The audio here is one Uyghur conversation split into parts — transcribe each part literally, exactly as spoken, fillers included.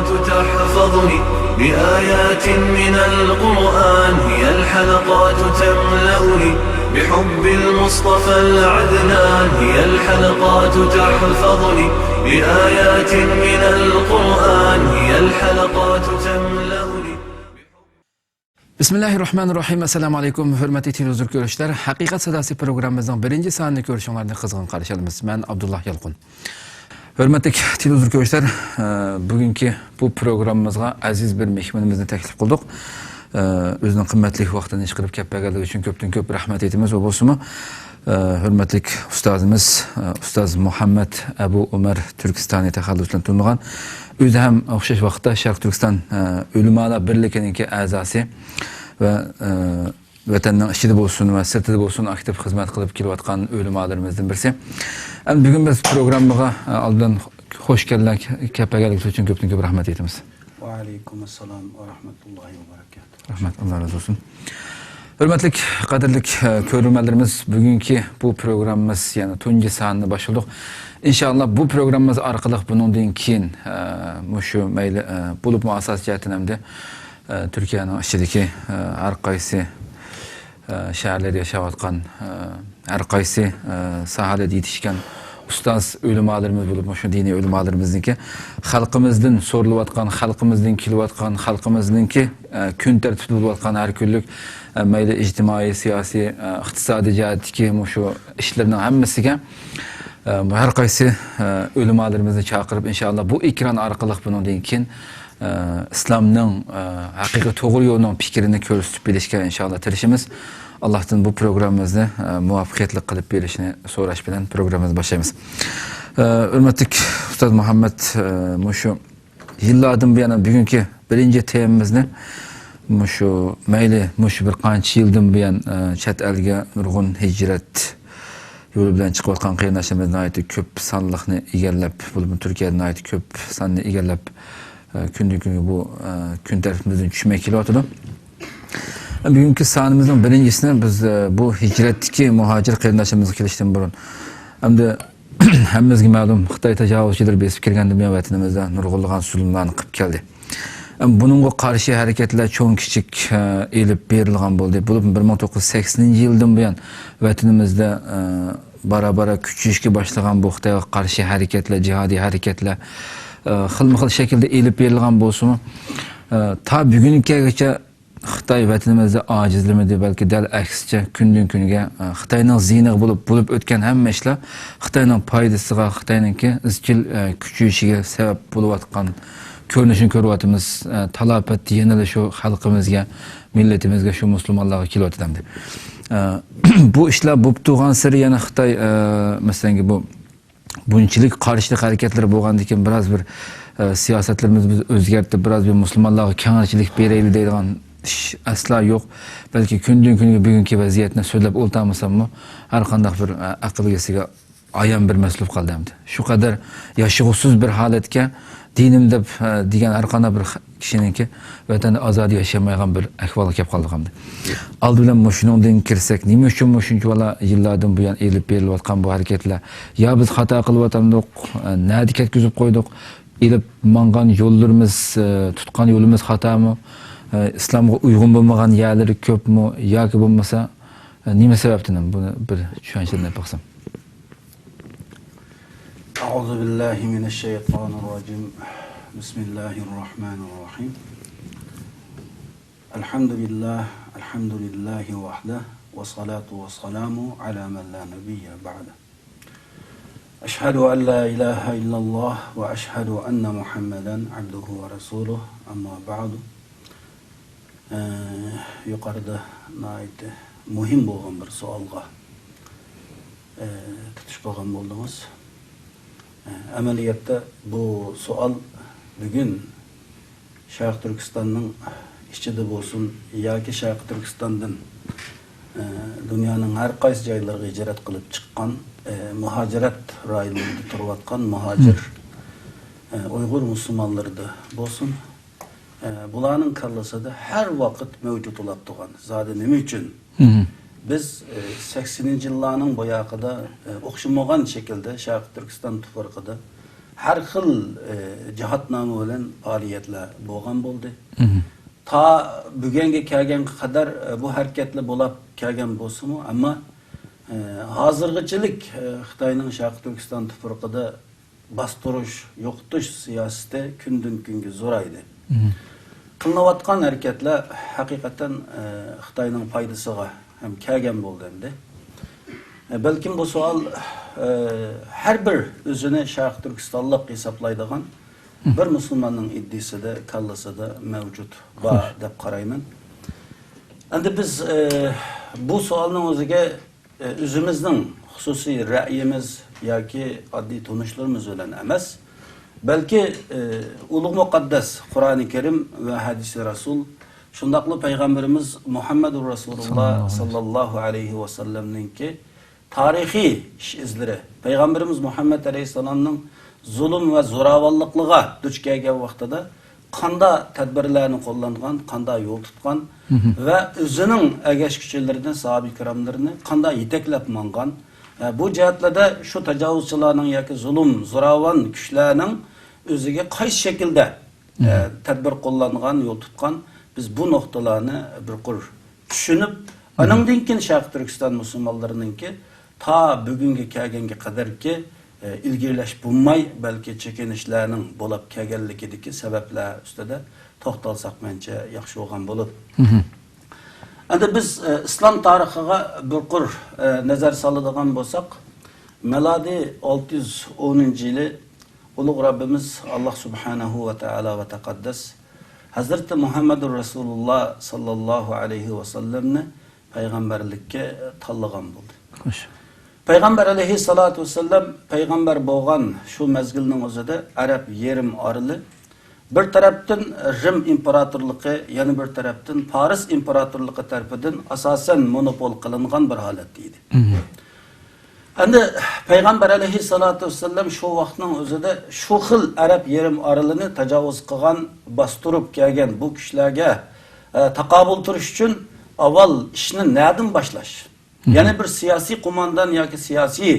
تحفظني بآيات من القرآن، هي الحلقات تملأني بحب المصطفى العدنان، هي الحلقات تحفظني بآيات من القرآن، هي الحلقات تملأني. بسم الله الرحمن الرحيم. ئەسسالامۇ ئەلەيكۇم، ھۆرمەتلىك تېلېۋىزور كۆرۈشلەر. ھەقىقەت ساداسى پروگراممىمىزنىڭ بىرىنچى سانىنى كۆرۈشۈڭلارنى قىزغىن قارشى ئالىمىز. مەن ئابدۇللا يالقۇن. ھۆرمەتلىك تېلېۋىزور كۆرۈشلەر، ئە، بۈگۈنكى بۇ پروگراممىمىزغا ئەزىز بىر مېھمىنىمىزنى تەكلىپ قىلدۇق. ئە، ئۆزىنىڭ قىممەتلىك ۋاقتىنى چىقىرىپ كەپ بەرگەنلىكى ئۈچۈن كۆپتىن كۆپ رەھمەت ئېيتىمىز. ئۇ بولسىمۇ، ئە، ھۆرمەتلىك ئۇستازىمىز، ئە، ئۇستاز مۇھەممەد ئەبۇ ئۆمەر تۈركىستانى تەخەللۇس بىلەن تونۇلغان، ئۆزى ھەم ئوخشاش ۋاقىتتا شەرقىي تۈركىستان، ئە، ئۆلىمالار بىرلىكىنىڭكى ئەزاسى ۋە، ئە، ۋەتەننىڭ ئىچىدە بولسۇن ۋە سىرتىدا بولسۇن ئاكتىپ خىزمەت قىلىپ كېلىۋاتقان ئۆلىمالىرىمىزدىن بىرسى. ئەمدى بۈگۈن بىز پروگراممىغا، ئە، ئالدىن خوش كەلدىڭ، كەپ بەرگەنلىكى ئۈچۈن كۆپتىن كۆپ رەھمەت ئېيتىمىز. ۋەئەلەيكۇم ئەسسالام ۋە رەھمەتۇللاھى ۋە بەرەكاتۇھ. رەھمەت، ئاللا رازى بولسۇن. ھۆرمەتلىك، قەدىرلىك، ئە، كۆرۈرمەنلىرىمىز، بۈگۈنكى بۇ پروگراممىمىز يەنە تۇنجى سانىنى باشلىدۇق. ئىنشائاللا بۇ پروگراممىمىز ئارقىلىق بۇنىڭدىن كېيىن، ئە، مۇشۇ مەيلى، ئە، بولۇپمۇ ئاساسىي جەھەتتىن ئەمدى، ئە، تۈركىيەنىڭ ئىچىدىكى، ئە، ھەر قايسى، ئە، شەھەرلەردە ياشاۋاتقان، ئە، ھەر قايسى، ئە، ساھەلەردە يېتىشكەن ئۇستاز ئۆلىمالىرىمىز بولۇپ، مۇشۇ دىنىي ئۆلىمالىرىمىزنىڭكى خەلقىمىزدىن سورىلىۋاتقان، خەلقىمىزدىن كېلىۋاتقان، خەلقىمىزنىڭكى، ئە، كۈن تەرتىپىدە بولۇۋاتقان ھەر كۈنلۈك، ئە، مەيلى ئىجتىمائىي، سىياسىي، ئە، ئىقتىسادىي جەھەتتىكى مۇشۇ ئىشلىرىنىڭ ھەممىسىگە، ئە، ھەر قايسى، ئە، ئۆلىمالىرىمىزنى چاقىرىپ، ئىنشائاللا بۇ ئېكران ئارقىلىق بۇنىڭدىن كېيىن ئىسلامنىڭ، ئە، ھەقىقىي توغرا يولىنىڭ پىكرىنى كۆرسىتىپ بېرىشكە ئىنشائاللا تىرىشىمىز. ئاللاھتىن بۇ پروگراممىمىزنى، ئە، مۇۋەپپەقىيەتلىك قىلىپ بېرىشىنى سوراش بىلەن پروگراممىمىزنى باشلايمىز. ئە، ھۆرمەتلىك ئۇستاز مۇھەممەد، ئە، مۇشۇ يىللاردىن بۇيان بۈگۈنكى بىرىنچى تېمىمىزنى مۇشۇ، مەيلى، مۇشۇ بىر قانچە يىلدىن بۇيان، ئە، چەت ئەلگە نۇرغۇن ھىجرەت يولى بىلەن چىقىۋاتقان قېرىنداشلىرىمىز ناھايىتى كۆپ سانلىقنى ئىگىلەپ، بولۇپمۇ تۈركىيەدە ناھايىتى كۆپ ساننى ئىگىلەپ، ئە، كۈندىن كۈنگە بۇ، ئە، كۈن تەرتىپىمىزدىن چۈشمەي كېلىۋاتىدۇ. بۈگۈنكى سانىمىزنىڭ بىرىنچىسىنى بىز، ئە، بۇ ھىجرەتتىكى مۇھاجىر قېرىنداشلىرىمىزغا كېلىشتىن بۇرۇن، ئەمدى ھەممىمىزگە مەلۇم، خىتاي تاجاۋۇزچىلىرى بېسىپ كىرگەندىن بۇيان ۋەتىنىمىزدە نۇرغۇنلىغان زۇلۇملارنى قىلىپ كەلدى. بۇنىڭغا قارشى ھەرىكەتلەر چوڭ كىچىك، ئە، ئېلىپ بېرىلغان بولدى. بولۇپمۇ بىر مىڭ توققۇز يۈز سەكسىنىنچى يىلدىن بۇيان ۋەتىنىمىزدە، ئە، بارا-بارا كۈچىيىشكە باشلىغان بۇ خىتايغا قارشى ھەرىكەتلەر، جىھادىي ھەرىكەتلەر، ئە، خىلمۇ خىل شەكىلدە ئېلىپ بېرىلغان بولسىمۇ، ئە، تا بۈگۈنگە كەلگۈچە خىتاي ۋەتىنىمىزدە ئاجىزلىمىدى، بەلكى دەل ئەكسىچە كۈندىن كۈنگە، ئە، خىتاينىڭ زىيىنىغا بولۇپ، بولۇپ ئۆتكەن ھەممە ئىشلار خىتاينىڭ پايدىسىغا، خىتاينىڭكى ئىزچىل، ئە، كۈچىيىشىگە سەۋەب بولۇۋاتقان كۆرۈنۈشىنى كۆرۈۋاتىمىز. ئە، تالاپەت يەنىلا شۇ خەلقىمىزگە، مىللىتىمىزگە، شۇ مۇسۇلمانلارغا كېلىۋاتىدۇ ئەمدى. ئە، بۇ ئىشلار بولۇپ تۇرغانسېرى يەنە خىتاي، ئە، مەسىلەن، بۇ بۇنچىلىك قارشىلىق ھەرىكەتلىرى بولغاندىكىن بىراز بىر، ئە، سىياسەتلىرىمىزنى بىز ئۆزگەرتىپ، بىراز بىر مۇسۇلمانلارغا كەڭرىچىلىك بېرەيلى دەيدىغان ئىش ئەسلا يوق. بەلكى كۈندىن كۈنگە بۈگۈنكى ۋەزىيەتنى سۆزلەپ ئولتۇرمىساممۇ، ھەر قانداق بىر، ئە، ئەقىل ئىگىسىگە ئايان بىر مەسىلە بولۇپ قالدى ئەمدى. شۇ قەدەر ياشىغۇسىز بىر ھالەتكە دىنىم دەپ، ئە، دېگەن ھەر قانداق بىر خ-، كىشىنىڭكى ۋەتەندە ئازادە ياشىيالمايدىغان بىر ئەھۋالغا كەپ قالدۇق ئەمدى. ئالدى بىلەن مۇشۇنىڭدىن كىرسەك، نېمە ئۈچۈن مۇشۇنچىۋالا يىللاردىن بۇيان ئېلىپ بېرىلىۋاتقان بۇ ھەرىكەتلەر؟ يا بىز خاتا قىلىۋاتامدۇق، ئە، نەدە كەتكۈزۈپ قويدۇق؟ ئېلىپ ماڭغان يوللىرىمىز، ئە، تۇتقان يولىمىز خاتامۇ؟ ئە، ئىسلامغا ئۇيغۇن بولمىغان يەرلىرى كۆپمۇ؟ ياكى بولمىسا، ئە، نېمە سەۋەبتىن؟ بۇنى بىر چۈشەنچىلەندۈرۈپ باقسام. أعوذ بالله من الشيطان الرجيم. بسم الله الرحمن الرحيم. الحمد لله، الحمد لله وحده، والصلاة والسلام على من لا نبي بعده. أشهد أن لا إله إلا الله وأشهد أن محمدا عبده ورسوله. أما بعد. ئە، يۇقىرىدا ناھايىتى مۇھىم بولغان بىر سوئالغا، ئە، تۇتۇش قىلغان بولدىڭىز. ئە، ئەمەلىيەتتە بۇ سوئال بۈگۈن شەرقىي تۈركىستاننىڭ ئىچىدە بولسۇن ياكى شەرقىي تۈركىستاندىن، ئە، دۇنيانىڭ ھەر قايسى جايلىرىغا ھىجرەت قىلىپ چىققان، ئە، مۇھاجىرەت رايونلىرىدا تۇرۇۋاتقان مۇھاجىر، ئە، ئۇيغۇر مۇسۇلمانلىرىدا بولسۇن، ئە، بۇلارنىڭ كاللىسىدا ھەر ۋاقىت مەۋجۇت بولۇپ تۇرغان. زادى نېمە ئۈچۈن؟ بىز، ئە، سەكسىنىنچى يىللارنىڭ بوياقىدا، ئە، ئوخشىمىغان شەكىلدە شەرقىي تۈركىستان تۇپرىقىدا ھەر خىل، ئە، جاھاتنامە بىلەن پائالىيەتلەر بولغان بولدى. تا بۈگۈنگە كەلگەنگە قەدەر، ئە، بۇ ھەرىكەتلەر بولاپ كەلگەن بولسىمۇ، ئەمما، ئە، ھازىرغىچىلىك، ئە، خىتاينىڭ شەرقىي تۈركىستان تۇپرىقىدا باستۇرۇش، يوقىتىش سىياسىتى كۈندىن-كۈنگە زورايدى. قىلىنىۋاتقان ھەرىكەتلەر ھەقىقەتەن، ئە، خىتاينىڭ پايدىسىغا ھەم كەلگەن بولدى ئەمدى. ئە، بەلكىم بۇ سوئال، ئە، ھەر بىر ئۆزىنى شەرقىي تۈركىستانلىق ھېسابلايدىغان بىر مۇسۇلماننىڭ ئىدىيىسىدە، كاللىسىدا مەۋجۇت، بار دەپ قارايمەن. ئەمدى بىز، ئە، بۇ سوئالنىڭ ئۆزىگە ئۆزىمىزنىڭ خۇسۇسىي رەئيىمىز ياكى ئاددىي تونۇشلىرىمىز بىلەن ئەمەس، بەلكى، ئۇلۇغ مۇقەددەس قۇرئانى كەرىم ۋە ھەدىسى رەسۇل، شۇنداقلا پەيغەمبىرىمىز مۇھەممەدۇر رەسۇلۇللا ساللاللاھۇ ئەلەيھى ۋەسەللەمنىڭكى تارىخىي ئىش ئىزلىرى، پەيغەمبىرىمىز مۇھەممەد ئەلەيھىسسالامنىڭ زۇلۇم ۋە زوراۋانلىقلىرىغا دۇچ كەلگەن ۋاقتىدا قانداق تەدبىرلەرنى قوللانغان، قانداق يول تۇتقان ۋە ئۆزىنىڭ ئەگەشكۈچىلىرىنى، ساھابە كىراملىرىنى قانداق يېتەكلەپ ماڭغان، ئە، بۇ جەھەتلەردە شۇ تاجاۋۇزچىلارنىڭ ياكى زۇلۇم، زوراۋان كۈچلەرنىڭ ئۆزىگە قايسى شەكىلدە، ئە، تەدبىر قوللانغان، يول تۇتقان، بىز بۇ نۇقتىلارنى بىر قۇر چۈشىنىپ، ئانىڭدىن كېيىن شەرقىي تۈركىستان مۇسۇلمانلىرىنىڭكى تا بۈگۈنگە كەلگەنگە قەدەركى، ئە، ئىلگىرىلەش بولماي، بەلكى چېكىنىشلەرنىڭ بولاپ كەلگەنلىكىدىكى سەۋەبلەر ئۈستىدە توختالساق مەنچە ياخشى بولغان بولۇر. ئەمدى بىز، ئە، ئىسلام تارىخىغا بىر قۇر، ئە، نەزەر سالىدىغان بولساق، مىلادىي ئالتە يۈز ئونىنچى يىلى ئۇلۇغ رەببىمىز ئاللاھ سۇبھانەھۇ ۋە تائالا ۋە تەقەددەس ھەزرىتى مۇھەممەدۇر رەسۇلۇللا ساللاللاھۇ ئەلەيھى ۋەسەللەمنى پەيغەمبەرلىككە تاللىغان بولدى. خوش. پەيغەمبەر ئەلەيھىسسالاتۇ ۋەسسالام پەيغەمبەر بولغان شۇ مەزگىلنىڭ ئۆزىدە ئەرەب يېرىم ئارىلى بىر تەرەپتىن رىم ئىمپېراتورلۇقى، يەنە بىر تەرەپتىن پارس ئىمپېراتورلۇقى تەرىپىدىن ئاساسەن مونوپول قىلىنغان بىر ھالەتتە ئىدى. ئەمدى پەيغەمبەر ئەلەيھىسسالاتۇ ۋەسسالام شۇ ۋاقىتنىڭ ئۆزىدە شۇ خىل ئەرەب يېرىم ئارىلىنى تاجاۋۇز قىلغان، باستۇرۇپ كەلگەن بۇ كۈچلەرگە، ئە، تاقابىل تۇرۇش ئۈچۈن ئاۋۋال ئىشنى نەدىن باشلاش؟ يەنە بىر سىياسىي قوماندان ياكى سىياسىي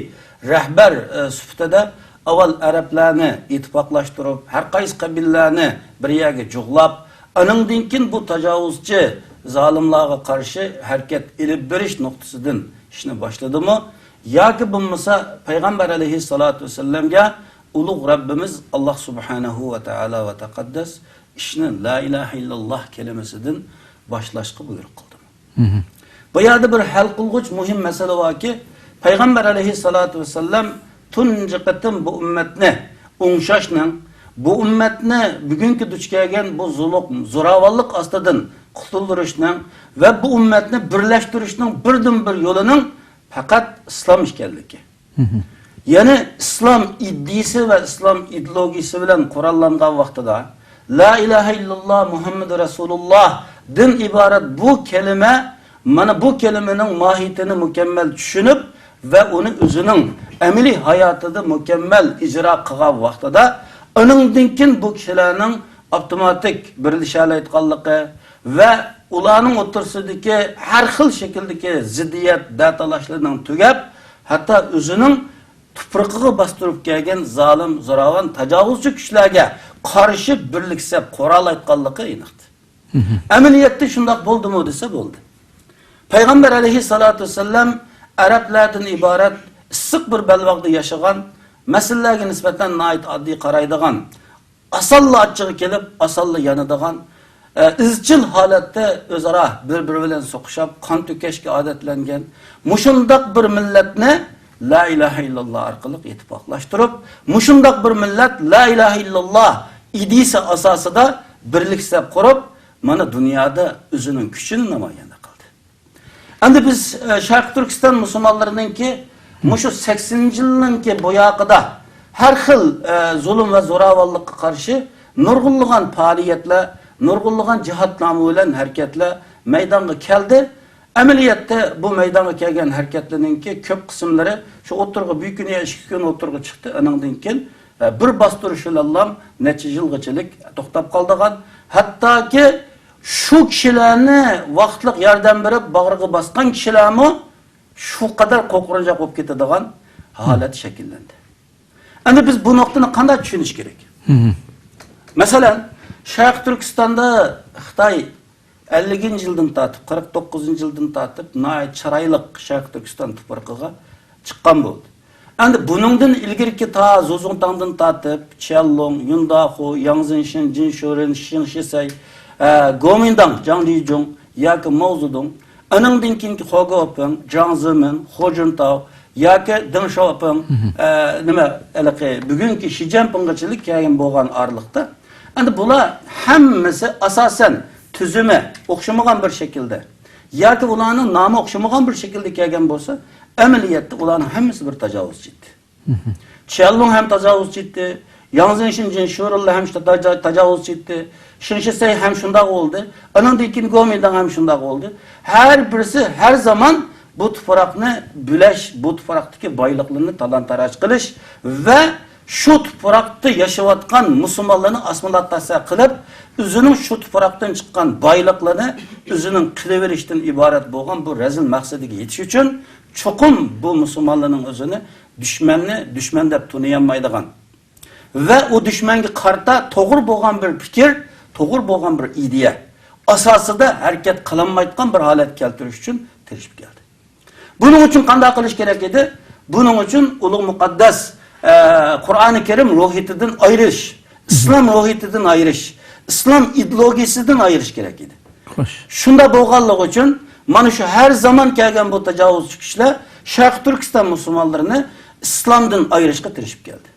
رەھبەر، ئە، سۈپىتىدە ئاۋۋال ئەرەبلەرنى ئىتتىپاقلاشتۇرۇپ، ھەر قايسى قەبىلىلەرنى بىر يەرگە جۇغلاپ، ئانىڭدىن كېيىن بۇ تاجاۋۇزچى زالىملارغا قارشى ھەرىكەت ئېلىپ بېرىش نۇقتىسىدىن ئىشنى باشلىدىمۇ؟ ياكى بولمىسا پەيغەمبەر ئەلەيھىسسالاتۇ ۋەسسالامغا ئۇلۇغ رەببىمىز ئاللاھ سۇبھانەھۇ ۋە تائالا ۋە تەقەددەس ئىشنى لا ئىلاھە ئىللاللاھ كەلىمىسىدىن باشلاشقا بۇيرۇق قىلدىمۇ؟ بۇ يەردە بىر ھەل قىلغۇچ مۇھىم مەسىلە باركى، پەيغەمبەر ئەلەيھىسسالاتۇ ۋەسسالام تۇنجى قېتىم بۇ ئۈممەتنى ئوڭشاشنىڭ، بۇ ئۈممەتنى بۈگۈنكى دۇچ كەلگەن بۇ زۇلۇم، زوراۋانلىق ئاستىدىن قۇتۇلدۇرۇشنىڭ ۋە بۇ ئۈممەتنى بىرلەشتۈرۈشنىڭ بىردىنبىر يولىنىڭ پەقەت ئىسلام ئىكەنلىكى. يەنى ئىسلام ئىدىيىسى ۋە ئىسلام ئىدېئولوگىيىسى بىلەن قوراللانغان ۋاقتىدا، لا ئىلاھە ئىللاللاھ مۇھەممەدۇر رەسۇلۇللاھ دىن ئىبارەت بۇ كەلىمە، مانا بۇ كەلىمىنىڭ ماھىيىتىنى مۇكەممەل چۈشىنىپ ۋە ئۇنى ئۆزىنىڭ ئەمەلىي ھاياتىدا مۇكەممەل ئىجرا قىلغان ۋاقتىدا، ئۇنىڭدىن كېيىن بۇ كىشىلەرنىڭ ئاپتوماتىك بىرلىشەلەيدىغانلىقى ۋە ئۇلارنىڭ ئوتتۇرىسىدىكى ھەر خىل شەكىلدىكى زىددىيەت، دەتالاشلىرىنىڭ تۈگەپ، ھەتتا ئۆزىنىڭ تۇپرىقىغا باستۇرۇپ كەلگەن زالىم، زوراۋان، تاجاۋۇزچى كۈچلەرگە قارشى بىرلىك سەپ قۇرالايدىغانلىقى ئېنىقتى. ئەمەلىيەتتە شۇنداق بولدىمۇ دېسە بولدى. پەيغەمبەر ئەلەيھىسسالاتۇ ۋەسسالام ئەرەبلەردىن ئىبارەت ئىسسىق بىر بەلباغدا ياشىغان، مەسىلىلەرگە نىسبەتەن ناھايىتى ئاددىي قارايدىغان، ئاسانلا ئاچچىقى كېلىپ، ئاسانلا يانىدىغان، ئە، ئىزچىل ھالەتتە ئۆزئارا بىر-بىرى بىلەن سوقۇشۇپ، قان تۆكۈشكە ئادەتلەنگەن، مۇشۇنداق بىر مىللەتنى لا ئىلاھە ئىللاللا ئارقىلىق ئىتتىپاقلاشتۇرۇپ، مۇشۇنداق بىر مىللەت لا ئىلاھە ئىللاللا ئىدىيىسى ئاساسىدا بىرلىك سەپ قۇرۇپ، مانا دۇنيادا ئۆزىنىڭ كۈچىنى نامايەندە قىلدى. ئەمدى بىز، ئە، شەرقىي تۈركىستان مۇسۇلمانلىرىنىڭكى مۇشۇ سەكسىنىنچى يىلنىڭكى بۇياقىدا ھەر خىل، ئە، زۇلۇم ۋە زوراۋانلىققا قارشى نۇرغۇنلىغان پائالىيەتلەر، نۇرغۇنلىغان جىھادنامە بىلەن ھەرىكەتلەر مەيدانغا كەلدى. ئەمەلىيەتتە بۇ مەيدانغا كەلگەن ھەرىكەتلەرنىڭكى كۆپ قىسىملىرى شۇ ئوتتۇرىغا بىر كۈن يا ئىككى كۈن ئوتتۇرىغا چىقتى. ئانىڭدىن كېيىن، ئە، بىر باستۇرۇش بىلەنلا نەچچە يىلغىچىلىك توختاپ قالىدىغان، ھەتتاكى شۇ كىشىلەرنى ۋاقىتلىق ياردەم بېرىپ باغرىغا باسقان كىشىلەرمۇ شۇ قەدەر قورقۇنچاق بولۇپ كېتىدىغان ھالەت شەكىللەندى. ئەمدى بىز بۇ نۇقتىنى قانداق چۈشىنىش كېرەك؟ مەسىلەن، شەرقىي تۈركىستاندا خىتاي ئەللىكىنچى يىلدىن تارتىپ، قىرىق توققۇزىنچى يىلدىن تارتىپ ناھايىتى چىرايلىق شەرقىي تۈركىستان تۇپرىقىغا چىققان بولدى. ئەمدى بۇنىڭدىن ئىلگىرىكى تا زۇزۇڭتاڭدىن تارتىپ، چيەنلۇڭ، يۇنداخۇ، ياڭزېنشىن، جىنشورېن، شىنشىسەي، ئە، گومىنداڭ، جاڭ لىجۇڭ ياكى ماۋزېدۇڭ، ئانىڭدىن كېيىنكى خو گوپىڭ، جاڭ زېمىن، خو جۇنتاۋ ياكى دېڭ شياۋپىڭ، ئە، نېمە، ھېلىقى بۈگۈنكى شى جيەنپىڭغىچىلىك كەلگەن بولغان ئارىلىقتا، ئەمدى بۇلار ھەممىسى ئاساسەن تۈزۈمى ئوخشىمىغان بىر شەكىلدە ياكى ئۇلارنىڭ نامى ئوخشىمىغان بىر شەكىلدە كەلگەن بولسا، ئەمەلىيەتتە ئۇلارنىڭ ھەممىسى بىر تاجاۋۇزچى ئىدى. چيەنلۇڭ ھەم تاجاۋۇزچى ئىدى، ياڭزېنشىن، جىنشورېنلار ھەم شۇ تاجا-، تاجاۋۇزچى ئىدى، شىنشىسەي ھەم شۇنداق بولدى، ئانىڭدىن كېيىن گومىنداڭ ھەم شۇنداق بولدى. ھەر بىرسى ھەر زامان بۇ تۇپراقنى بۆلەش، بۇ تۇپراقتىكى بايلىقلىرىنى تالان-تاراج قىلىش ۋە شۇ تۇپراقتا ياشاۋاتقان مۇسۇلمانلارنى ئاسسىمىلياتسىيە قىلىپ، ئۆزىنىڭ شۇ تۇپراقتىن چىققان بايلىقلىرىنى ئۆزىنىڭ قىلىۋېلىشتىن ئىبارەت بولغان بۇ رەزىل مەقسىتىگە يېتىش ئۈچۈن، چوقۇم بۇ مۇسۇلمانلارنىڭ ئۆزىنى دۈشمەننى دۈشمەن دەپ تونۇيالمايدىغان ۋە ئۇ دۈشمەنگە قارىتا توغرا بولغان بىر پىكىر، توغرا بولغان بىر ئىدىيە ئاساسىدا ھەرىكەت قىلالمايدىغان بىر ھالەتكە كەلتۈرۈش ئۈچۈن تىرىشىپ كەلدى. بۇنىڭ ئۈچۈن قانداق قىلىش كېرەك ئىدى؟ بۇنىڭ ئۈچۈن ئۇلۇغ مۇقەددەس، ئە، قۇرئانى كەرىم روھىيىتىدىن ئايرىش، ئىسلام روھىيىتىدىن ئايرىش، ئىسلام ئىدېئولوگىيىسىدىن ئايرىش كېرەك ئىدى. خوش. شۇنداق بولغانلىقى ئۈچۈن مانا شۇ ھەر زامان كەلگەن بۇ تاجاۋۇزچى كۈچلەر شەرقىي تۈركىستان مۇسۇلمانلىرىنى ئىسلامدىن ئايرىشقا تىرىشىپ كەلدى.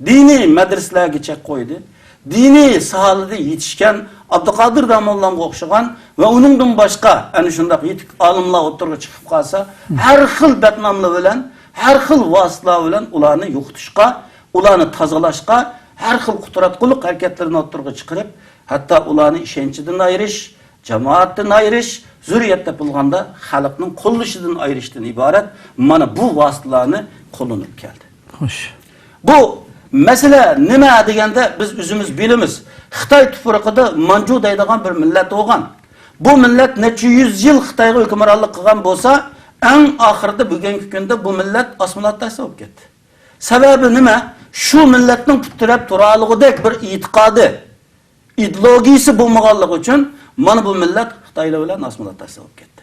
دىنىي مەدرىسىلەرگە چەك قويدى. دىنىي ساھەلەردە يېتىشكەن ئابدۇقادىر داموللامغا ئوخشىغان ۋە ئۇنىڭدىن باشقا ئەنە شۇنداق يېتىك ئالىملار ئوتتۇرىغا چىقىپ قالسا، ھەر خىل بەتناملار بىلەن، ھەر خىل ۋاسىتىلەر بىلەن ئۇلارنى يوقىتىشقا، ئۇلارنى تازىلاشقا ھەر خىل قۇتراتقۇلۇق ھەرىكەتلىرىنى ئوتتۇرىغا چىقىرىپ، ھەتتا ئۇلارنى ئىشەنچىدىن ئايرىش، جامائەتتىن ئايرىش، زۆرۈرىيەت تېپىلغاندا خەلقنىڭ قوللىشىدىن ئايرىشتىن ئىبارەت مانا بۇ ۋاسىتىلەرنى قوللىنىپ كەلدى. خوش. بۇ مەسىلە نېمە دېگەندە، بىز ئۆزىمىز بىلىمىز. خىتاي تۇپرىقىدا مانجۇ دەيدىغان بىر مىللەت بولغان. بۇ مىللەت نەچچە يۈز يىل خىتايغا ھۆكۈمرانلىق قىلغان بولسا، ئەڭ ئاخىرىدا بۈگۈنكى كۈندە بۇ مىللەت ئاسسىمىلياتسىيە بولۇپ كەتتى. سەۋەبى نېمە؟ شۇ مىللەتنىڭ پۇت تىرەپ تۇرالىغۇدەك بىر ئېتىقادى، ئىدېئولوگىيىسى بولمىغانلىقى ئۈچۈن مانا بۇ مىللەت خىتايلار بىلەن ئاسسىمىلياتسىيە بولۇپ كەتتى.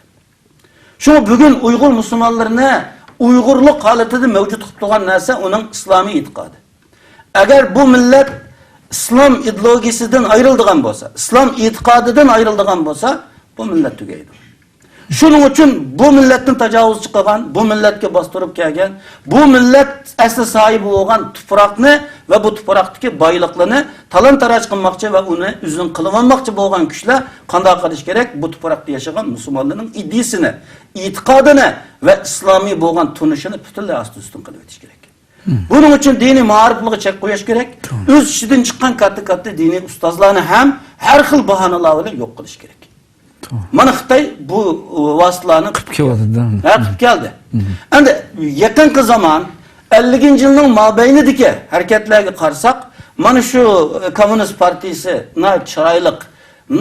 شۇڭا بۈگۈن ئۇيغۇر مۇسۇلمانلىرىنى ئۇيغۇرلۇق ھالىتىدە مەۋجۇت قىلىپ تۇرغان نەرسە ئۇنىڭ ئىسلامىي ئېتىقادى. ئەگەر بۇ مىللەت ئىسلام ئىدېئولوگىيىسىدىن ئايرىلىدىغان بولسا، ئىسلام ئېتىقادىدىن ئايرىلىدىغان بولسا، بۇ مىللەت تۈگەيدۇ. شۇنىڭ ئۈچۈن بۇ مىللەتنى تاجاۋۇزچى قىلغان، بۇ مىللەتكە باستۇرۇپ كەلگەن، بۇ مىللەت ئەسلى ساھىبى بولغان تۇپراقنى ۋە بۇ تۇپراقتىكى بايلىقلارنى تالان-تاراج قىلماقچى ۋە ئۇنى ئۆزىنىڭ قىلىۋالماقچى بولغان كۈچلەر قانداق قىلىش كېرەك؟ بۇ تۇپراقتا ياشىغان مۇسۇلمانلارنىڭ ئىدىيىسىنى، ئېتىقادىنى ۋە ئىسلامىي بولغان تونۇشىنى پۈتۈنلەي ئاستى-ئۈستۈن قىلىۋېتىش كېرەك. بۇنىڭ ئۈچۈن دىنىي مائارىپلارغا چەك قويۇش كېرەك. ئۆز ئىچىدىن چىققان كاتتا-كاتتا دىنىي ئۇستازلارنى ھەم ھەر خىل باھانىلار بىلەن يوق قىلىش كېرەك. مانا خىتاي بۇ ۋاسىتىلارنى قىلىپ كېلىۋاتىدۇ. ھە، قىلىپ كەلدى. ئەمدى يېقىنقى زامان، ئەللىكىنچى يىلنىڭ مابەينىدىكى ھەرىكەتلەرگە قارىساق، مانا شۇ، ئە، كوممۇنىست پارتىيىسى ناھايىتى چىرايلىق،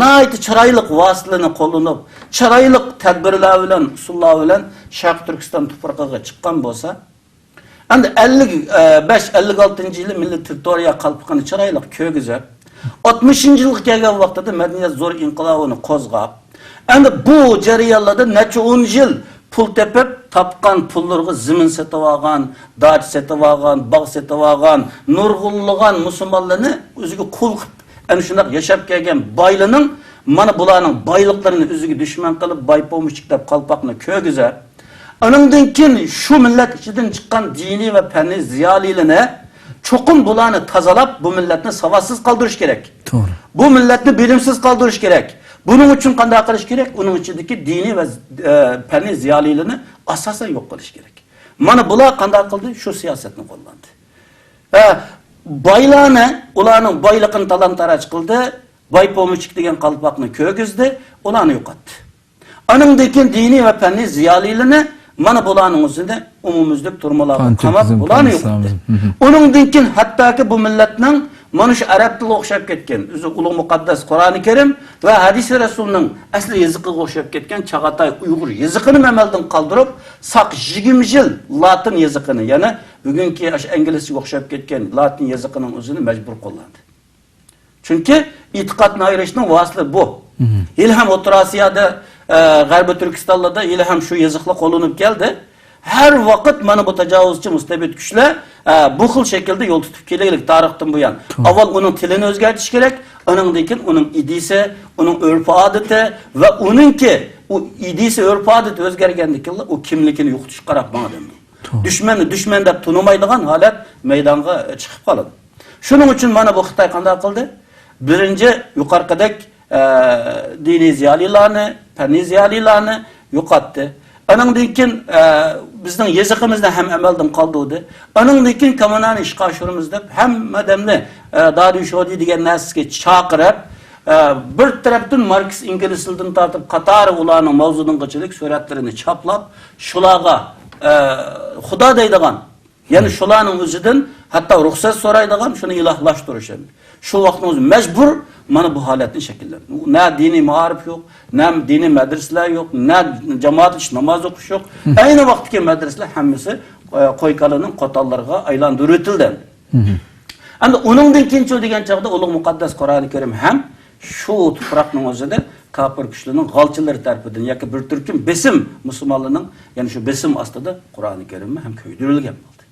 ناھايىتى چىرايلىق ۋاسىتىلەرنى قوللىنىپ، چىرايلىق تەدبىرلەر بىلەن، ئۇسۇللار بىلەن شەرقىي تۈركىستان تۇپرىقىغا چىققان بولسا، ئەمدى ئەللىك بەش، ئەللىك ئالتىنچى يىلى مىللىي تېررىتورىيە قالپىقىنى چىرايلىق كىيگۈزۈپ، ئاتمىشىنچى يىلغا كەلگەن ۋاقتىدا مەدەنىيەت زور ئىنقىلابىنى قوزغاپ، ئەمدى بۇ جەريانلاردا نەچچە ئون يىل پۇل تېپىپ، تاپقان پۇللىرىغا زېمىن سېتىۋالغان، داچا سېتىۋالغان، باغ سېتىۋالغان، نۇرغۇنلىغان مۇسۇلمانلارنى ئۆزىگە قۇل قىلىپ، ئەنە شۇنداق ياشاپ كەلگەن بايلىنىڭ، مانا بۇلارنىڭ بايلىقلىرىنى ئۆزىگە دۈشمەن قىلىپ، باي پومېشچىك دەپ قالپاقنى كىيگۈزۈپ، ئانىڭدىن كېيىن شۇ مىللەت ئىچىدىن چىققان دىنىي ۋە پەننىي زىيالىيلىرىنى چوقۇم بۇلارنى تازىلاپ، بۇ مىللەتنى ساۋاتسىز قالدۇرۇش كېرەك. توغرا. بۇ مىللەتنى بىلىمسىز قالدۇرۇش كېرەك. بۇنىڭ ئۈچۈن قانداق قىلىش كېرەك؟ ئۇنىڭ ئىچىدىكى دىنىي ۋە، ئە، پەننىي زىيالىيلىرىنى ئاساسەن يوق قىلىش كېرەك. مانا بۇلار قانداق قىلدى؟ شۇ سىياسەتنى قوللاندى. ئە، بايلارنى، ئۇلارنىڭ بايلىقىنى تالان-تاراج قىلدى، باي پومېشچىك دېگەن قالپاقنى كىيگۈزدى، ئۇلارنى يوقاتتى. ئانىڭدىن كېيىن دىنىي ۋە پەننىي زىيالىيلىرىنى مانا بۇلارنىڭ ئۆزىنى ئومۇميۈزلۈك تۈرمىلارغا قاماپ، بۇلارنى يوقاتتى. ئۇنىڭدىن كېيىن ھەتتاكى بۇ مىللەتنىڭ مانا شۇ ئەرەب تىلىغا ئوخشاپ كەتكەن، ئۆزى ئۇلۇغ مۇقەددەس قۇرئانى كەرىم ۋە ھەدىسى رەسۇلنىڭ ئەسلى يېزىقىغا ئوخشاپ كەتكەن چاغاتاي ئۇيغۇر يېزىقىنى ئەمەلدىن قالدۇرۇپ، ساق يىگىرمە يىل لاتىن يېزىقىنى، يەنى بۈگۈنكى ئاشۇ ئىنگلىزچىگە ئوخشاپ كەتكەن لاتىن يېزىقىنىڭ ئۆزىنى مەجبۇر قوللاندى. چۈنكى ئېتىقادنى ئايرىشنىڭ ۋاسىتىلىرى بۇ. ھېلىھەم ئوتتۇرا ئاسىيادا، ئە، غەربىي تۈركىستانلاردا ھېلىھەم شۇ يېزىقلار قوللىنىپ كەلدى. ھەر ۋاقىت مانا بۇ تاجاۋۇزچى مۇستەبىت كۈچلەر، ئە، بۇ خىل شەكىلدە يول تۇتۇپ كېلىگلىك تارىختىن بۇيان. ئاۋۋال ئۇنىڭ تىلىنى ئۆزگەرتىش كېرەك، ئانىڭدىن كېيىن ئۇنىڭ ئىدىيىسى، ئۇنىڭ ئۆرپ-ئادىتى ۋە ئۇنىڭكى ئۇ ئىدىيىسى، ئۆرپ-ئادىتى ئۆزگەرگەندىن كېيىنلا ئۇ كىملىكىنى يوقىتىشقا قاراپ ماڭىدۇ. دۈشمەننى دۈشمەن دەپ تونۇمايدىغان ھالەت مەيدانغا چىقىپ قالىدۇ. شۇنىڭ ئۈچۈن مانا بۇ خىتاي قانداق قىلدى؟ بىرىنچى، يۇقىرىقىدەك، ئە، دىنىي زىيالىيلارنى، پەننىي زىيالىيلارنى يوقاتتى. ئانىڭدىن كېيىن، ئە، بىزنىڭ يېزىقىمىزنى ھەم ئەمەلدىن قالدۇردى. ئانىڭدىن كېيىن كامانانى ئىشقا ئاشۇرىمىز دەپ ھەممە ئادەمنى، ئە، دادۈي شودى دېگەن نەرسىگە چاقىرىپ، ئە، بىر تەرەپتىن ماركس ئېنگېلسلىدىن تارتىپ قاتارى ئۇلارنىڭ ماۋزېدۇڭغىچىلىك سۈرەتلىرىنى چاپلاپ، شۇلارغا، ئە، خۇدا دەيدىغان، يەنى شۇلارنىڭ ئۆزىدىن ھەتتا رۇخسەت سورايدىغان، شۇنى ئىلاھلاشتۇرۇش ئەمدى. شۇ ۋاقىتنىڭ ئۆزى مەجبۇر مانا بۇ ھالەتنى شەكىللەندى. نە دىنىي مائارىپ يوق، نە دىنىي مەدرىسىلەر يوق، نە جامائەتلىشىپ ناماز ئوقۇش يوق. ئەينى ۋاقىتتىكى مەدرىسىلەر ھەممىسى، ئە، قوي-كالىنىڭ قوتانلىرىغا ئايلاندۇرۇۋېتىلدى. ئەمدى ئۇنىڭدىن كېيىنچۇ دېگەن چاغدا ئۇلۇغ مۇقەددەس قۇرئانى كەرىم ھەم شۇ تۇپراقنىڭ ئۆزىدە كاپىر كۈچلىرىنىڭ غالچىلىرى تەرىپىدىن ياكى بىر تۈركۈم بېسىم، مۇسۇلمانلارنىڭ يەنە شۇ بېسىم ئاستىدا قۇرئانى كەرىممۇ ھەم كۆيدۈرۈلگەن بولدى.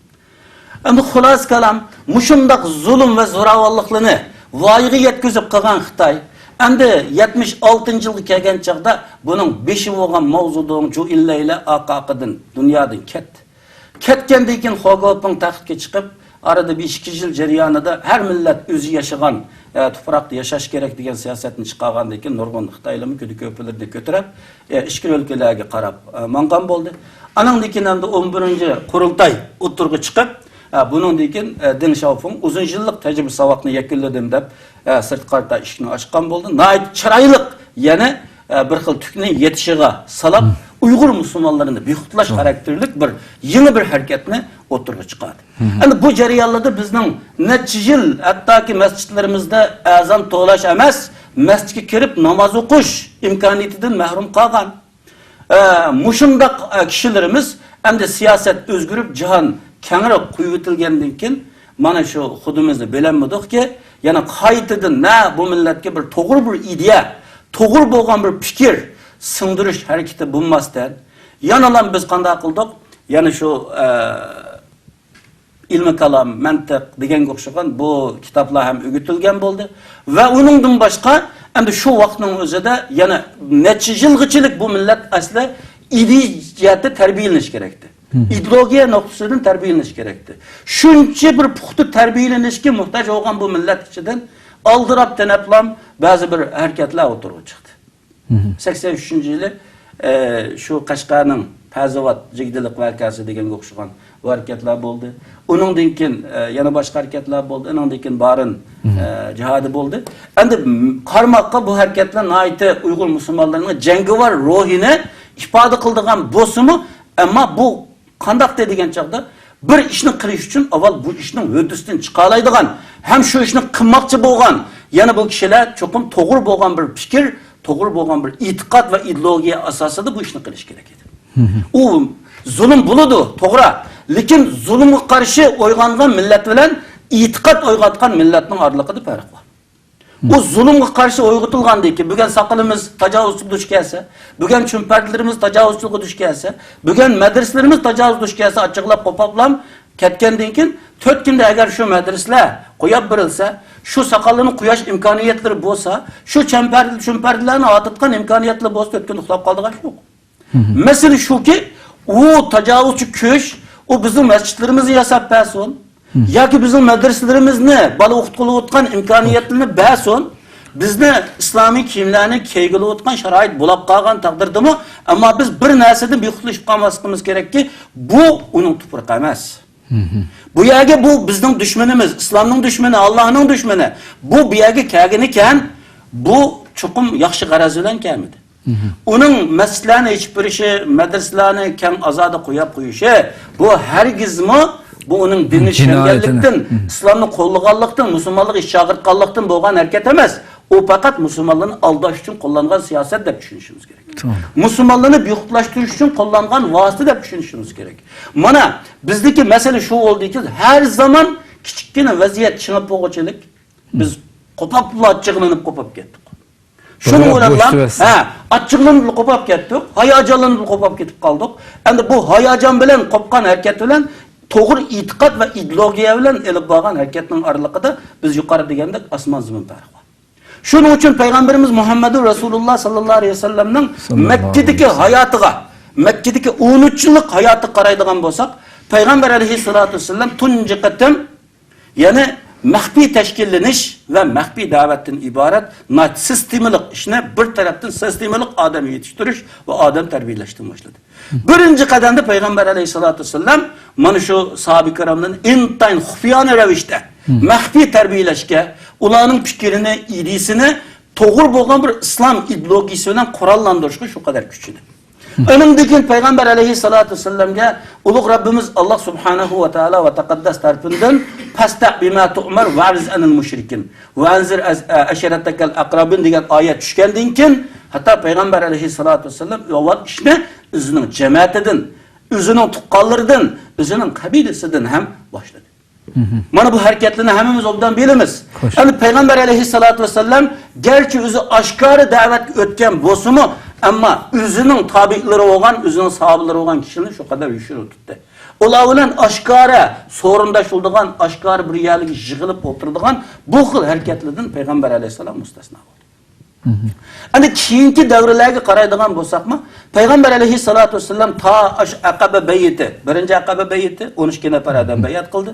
ئەمدى خۇلاسە كالام، مۇشۇنداق زۇلۇم ۋە زوراۋانلىقلىرىنى ۋايىغا يەتكۈزۈپ قىلغان خىتاي، ئەمدى يەتمىش ئالتىنچى يىلغا كەلگەن چاغدا بۇنىڭ بېشى بولغان ماۋزېدۇڭ، جۇ ئېنلەيلەر ئارقا-ئارقىدىن دۇنيادىن كەتتى. كەتكەندىن كېيىن خو گۇپىڭ تەختكە چىقىپ، ئارىدا بىر ئىككى يىل جەريانىدا ھەر مىللەت ئۆزى ياشىغان، ئە، تۇپراقتا ياشاش كېرەك دېگەن سىياسەتنى چىقارغاندىن كېيىن نۇرغۇن خىتايلارمۇ كۆدە كۆپىلىرىنى كۆتۈرۈپ، ئە، ئىچكىرى ئۆلكىلەرگە قاراپ، ئە، ماڭغان بولدى. ئانىڭدىن كېيىن ئەمدى ئون بىرىنچى قۇرۇلتاي ئوتتۇرىغا چىقىپ، ئە، بۇنىڭدىن كېيىن، ئە، دېڭ شياۋفېڭ ئۇزۇن يىللىق تەجرىبە ساۋاقنى يەكۈنلىدىم دەپ، ئە، سىرتقا قارىتا ئىشىكنى ئاچقان بولدى. ناھايىتى چىرايلىق يەنە، ئە، بىر خىل تۈكنى يېتىشىغا سالاپ، ئۇيغۇر مۇسۇلمانلىرىنى بىخۇدلاش خاراكتېرلىك بىر يېڭى بىر ھەرىكەتنى ئوتتۇرىغا چىقاردى. ئەمدى بۇ جەريانلاردا بىزنىڭ نەچچە يىل ھەتتاكى مەسچىتلىرىمىزدە ئەزان توۋلاش ئەمەس، مەسچىتكە كىرىپ ناماز ئوقۇش ئىمكانىيىتىدىن مەھرۇم قالغان. ئە، مۇشۇنداق، ئە، كىشىلىرىمىز ئەمدى سىياسەت ئۆزگىرىپ، جاھان كەڭرى قويۇۋېتىلگەندىن كېيىن، مانا شۇ خۇدىمىزنى بىلەلمىدۇقكى، يەنە قايتىدىن نە بۇ مىللەتكە بىر توغرا بىر ئىدىيە، توغرا بولغان بىر پىكىر سىڭدۈرۈش ھەرىكىتى بولماستىن، يەنىلا بىز قانداق قىلدۇق؟ يەنە شۇ، ئە، ئىلمىي كالام، مەنتىق دېگەنگە ئوخشىغان بۇ كىتابلار ھەم ئۆگىتىلگەن بولدى. ۋە ئۇنىڭدىن باشقا، ئەمدى شۇ ۋاقىتنىڭ ئۆزىدە يەنە نەچچە يىلغىچىلىك بۇ مىللەت ئەسلى ئىدىيە جەھەتتە تەربىيەلىنىش كېرەكتى. ئىدېئولوگىيە نۇقتىسىدىن تەربىيەلىنىش كېرەكتى. شۇنچە بىر پۇختا تەربىيەلىنىشكە موھتاج بولغان بۇ مىللەت ئىچىدىن ئالدىراپ تېنەپلام بەزى بىر ھەرىكەتلەر ئوتتۇرىغا چىقتى. سەكسەن ئۈچىنچى يىلى، ئە، شۇ قەشقەرنىڭ پەزىۋات جىگدىلىق ۋەقەسى دېگەنگە ئوخشىغان بۇ ھەرىكەتلەر بولدى. ئۇنىڭدىن كېيىن، ئە، يەنە باشقا ھەرىكەتلەر بولدى. ئۇنىڭدىن كېيىن بارىن، ئە، جىھادى بولدى. ئەمدى قارىماققا بۇ ھەرىكەتلەر ناھايىتى ئۇيغۇر مۇسۇلمانلىرىنىڭ جەڭگىۋار روھىنى ئىپادە قىلىدىغان بولسىمۇ، ئەمما بۇ قانداقتى دېگەن چاغدا، بىر ئىشنى قىلىش ئۈچۈن ئاۋۋال بۇ ئىشنىڭ ھۆددىسىدىن چىقالايدىغان ھەم شۇ ئىشنى قىلماقچى بولغان يەنە بۇ كىشىلەر چوقۇم توغرا بولغان بىر پىكىر، توغرا بولغان بىر ئېتىقاد ۋە ئىدېئولوگىيە ئاساسىدا بۇ ئىشنى قىلىش كېرەك ئىدى. ئۇ زۇلۇم بولىدۇ، توغرا. لېكىن زۇلۇمغا قارشى ئويغانغان مىللەت بىلەن ئېتىقاد ئويغاتقان مىللەتنىڭ ئارىلىقىدا پەرق بار. بۇ زۇلۇمغا قارشى ئويغىتىلغاندىن كېيىن، بۈگۈن ساقىلىمىز تاجاۋۇزچىلىققا دۇچ كەلسە، بۈگۈن چۈمپەردىلىرىمىز تاجاۋۇزچىلىققا دۇچ كەلسە، بۈگۈن مەدرىسىلىرىمىز تاجاۋۇزغا دۇچ كەلسە، ئاچچىقلاپ قوپاپلام كەتكەندىن كېيىن، تۆت كۈندە ئەگەر شۇ مەدرىسىلەر قويۇپ بېرىلسە، شۇ ساقاللارنى قوياش ئىمكانىيەتلىرى بولسا، شۇ چەمپەر-، چۈمپەردىلەرنى ئاتىتقان ئىمكانىيەتلىرى بولسا، تۆت كۈندە ئۇخلاپ قالىدىغان ئىش يوق. مەسىلە شۇكى، ئۇ تاجاۋۇزچى كۈچ، ئۇ بىزنىڭ مەسچىتلىرىمىزنى ياساپ بەرسۇن، ياكى بىزنىڭ مەدرىسىلىرىمىزنى، بالا ئوقۇتقىلى ئوتقان ئىمكانىيەتلىرىنى بەرسۇن، بىزنى ئىسلامىي كىيىملەرنى كىيگىلى ئوتقان شارائىت بولاپ قالغان تەقدىردىمۇ، ئەمما بىز بىر نەرسىدىن بىخۇدلىشىپ قالماسلىقىمىز كېرەككى، بۇ ئۇنىڭ تۇپرىقى ئەمەس. بۇ يەرگە بۇ بىزنىڭ دۈشمىنىمىز، ئىسلامنىڭ دۈشمىنى، ئاللاھنىڭ دۈشمىنى. بۇ، بۇ يەرگە كەلگىنىكەن، بۇ چوقۇم ياخشى غەرەز بىلەن كەلمىدى. ئۇنىڭ مەسچىتلەرنى ئېچىپ بېرىشى، مەدرىسىلەرنى كەڭ ئازادە قويۇپ قويۇشى، بۇ ھەرگىزمۇ، بۇ ئۇنىڭ دىننى چۈشەنگەنلىكتىن، ئىسلامنى قوللىغانلىقتىن، مۇسۇلمانلىققا ئىش چاقىرتقانلىقتىن بولغان ھەرىكەت ئەمەس. ئۇ پەقەت مۇسۇلمانلارنى ئالداش ئۈچۈن قوللانغان سىياسەت دەپ چۈشىنىشىمىز كېرەك. توغرا. مۇسۇلمانلارنى بىخۇدلاشتۇرۇش ئۈچۈن قوللانغان ۋاسىتە دەپ چۈشىنىشىمىز كېرەك. مانا، بىزدىكى مەسىلە شۇ بولدىكى، ھەر زامان كىچىككىنە ۋەزىيەت چىڭىپ بولغۇچىلىك، بىز قوپاپلا، ئاچچىقلىنىپ قوپاپ كەتتۇق. شۇنىڭ بىراق بىلەنلا، بوشتۇراسىز. ھە، ئاچچىقلىنىپلا قوپاپ كەتتۇق، ھاياجانلىنىپلا قوپاپ كېتىپ قالدۇق. ئەمدى بۇ ھاياجان بىلەن قوپقان ھەرىكەت بىلەن توغرا ئېتىقاد ۋە ئىدېئولوگىيە بىلەن ئېلىپ بارغان ھەرىكەتنىڭ ئارىلىقىدا بىز يۇقىرىدا دېگەندەك ئاسمان زېمىن پەرق بار. شۇنىڭ ئۈچۈن پەيغەمبىرىمىز مۇھەممەدۇر رەسۇلۇللا ساللاللاھۇ ئەلەيھى ۋەسەللەمنىڭ ساللاللاھۇ ئەلەيھى ۋەسەللەم. مەككىدىكى ھاياتىغا، مەككىدىكى ئون ئۈچ يىللىق ھاياتىغا قارايدىغان بولساق، پەيغەمبەر ئەلەيھىسسالاتۇ ۋەسسالام تۇنجى قېتىم يەنى مەخپىي تەشكىللىنىش ۋە مەخپىي دەۋەتتىن ئىبارەت ناھايىتى سىستېمىلىق ئىشنى بىر تەرەپتىن سىستېمىلىق ئادەم يېتىشتۈرۈش ۋە ئادەم تەربىيەلەشتىن باشلىدى. بىرىنچى قەدەمدە پەيغەمبەر ئەلەيھىسسالاتۇ ۋەسسالام مانا شۇ ساھابە كىراملارنى ئىنتايىن خۇپىيانە رەۋىشتە مەخپىي تەربىيەلەشكە، ئۇلارنىڭ پىكرىنى، ئىدىيىسىنى توغرا بولغان بىر ئىسلام ئىدېئولوگىيىسى بىلەن قوراللاندۇرۇشقا شۇ قەدەر كۈچىدى. ئۇنىڭدىن كېيىن پەيغەمبەر ئەلەيھىسسالاتۇ ۋەسسالامگە ئۇلۇغ رەببىمىز ئاللاھ سۇبھانەھۇ ۋە تائالا ۋە تەقەددەس تەرىپىدىن «فاستەق بىما تۇئمەر ۋەئرىز ئەنىل مۇشرىكىن ۋەئەنزىر ئەز-، ئە، ئەشىرەتەكەل ئەقرەبىن» دېگەن ئايەت چۈشكەندىن كېيىن، ھەتتا پەيغەمبەر ئەلەيھىسسالاتۇ ۋەسسالام ئاۋۋال ئىشنى ئۆزىنىڭ جەمەتىدىن، ئۆزىنىڭ تۇغقانلىرىدىن، ئۆزىنىڭ قەبىلىسىدىن ھەم باشلىدى. مانا بۇ ھەرىكەتلەرنى ھەممىمىز ئوبدان بىلىمىز. خوش. ئەمدى پەيغەمبەر ئەلەيھىسسالاتۇ ۋەسسالام گەرچە ئۆزى ئاشكارا دەۋەتكە ئۆتكەن بولسىمۇ، ئەمما ئۆزىنىڭ تابىئىلىرى بولغان، ئۆزىنىڭ ساھابىلىرى بولغان كىشىلەرنى شۇ قەدەر يوشۇرۇن تۇتتى. ئۇلار بىلەن ئاشكارا سورۇنداشلىدىغان، ئاشكارا بىر يەرلەرگە يىغىلىپ ئولتۇرىدىغان بۇ خىل ھەرىكەتلەردىن پەيغەمبەر ئەلەيھىسسالام مۇستەسنا بولدى. ئەمدى كېيىنكى دەۋرلەرگە قارايدىغان بولساقمۇ، پەيغەمبەر ئەلەيھىسسالاتۇ ۋەسسالام تا ئاشۇ ئەقەبە بەيئىتى، بىرىنچى ئەقەبە بەيئىتى ئون ئىككى نەپەر ئادەم بەيئەت قىلدى،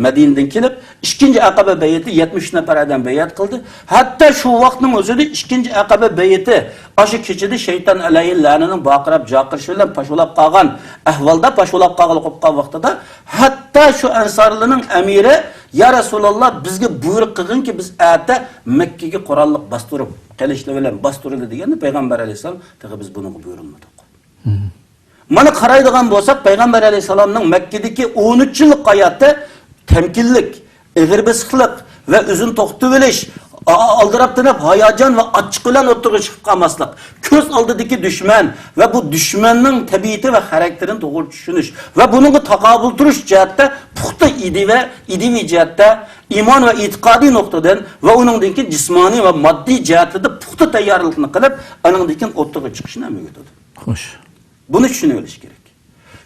مەدىنىدىن كېلىپ، ئىككىنچى ئەقەبە بەيئىتى يەتمىش ئۈچ نەپەر ئادەم بەيئەت قىلدى. ھەتتا شۇ ۋاقىتنىڭ ئۆزىدە ئىككىنچى ئەقەبە بەيئىتى ئاشۇ كېچىدە شەيتان ئەلەيھىللەنىنىڭ باقىراپ جاقىرىشى بىلەن پاش بولاپ قالغان ئەھۋالدا، پاش بولاپ قالغىلى قوپقان ۋاقتىدا، ھەتتا شۇ ئەنسارلىنىڭ ئەمىرى يا رەسۇلاللا، بىزگە بۇيرۇق قىلغىنكى، بىز ئەتە مەككىگە قوراللىق باستۇرۇپ، قىلىچلار بىلەن باستۇرىلى دېگەندە، پەيغەمبەر ئەلەيھىسسالام تېخى بىز بۇنىڭغا بۇيرۇلمىدۇق. مانا قارايدىغان بولساق، پەيغەمبەر ئەلەيھىسسالامنىڭ مەككىدىكى ئون ئۈچ يىللىق ھاياتى تەمكىنلىك، ئېغىر بېسىقلىق ۋە ئۆزىنى توختىتىۋېلىش، ئا-، ئالدىراپ تېنەپ ھاياجان ۋە ئاچچىق بىلەن ئوتتۇرىغا چىقىپ قالماسلىق، كۆز ئالدىدىكى دۈشمەن ۋە بۇ دۈشمەننىڭ تەبىئىتى ۋە خاراكتېرىنى توغرا چۈشىنىش ۋە بۇنىڭغا تاقابىل تۇرۇش جەھەتتە پۇختا ئىدىيە، ئىدىيىۋى جەھەتتە، ئىمان ۋە ئېتىقادىي نۇقتىدىن ۋە ئۇنىڭدىن كېيىن جىسمانىي ۋە ماددىي جەھەتتە پۇختا تەييارلىقنى قىلىپ، ئانىڭدىن كېيىن ئوتتۇرىغا چىقىشنى ئەمەلگە ئۆتىدۇ. خوش. بۇنى چۈشىنىۋېلىش كېرەك.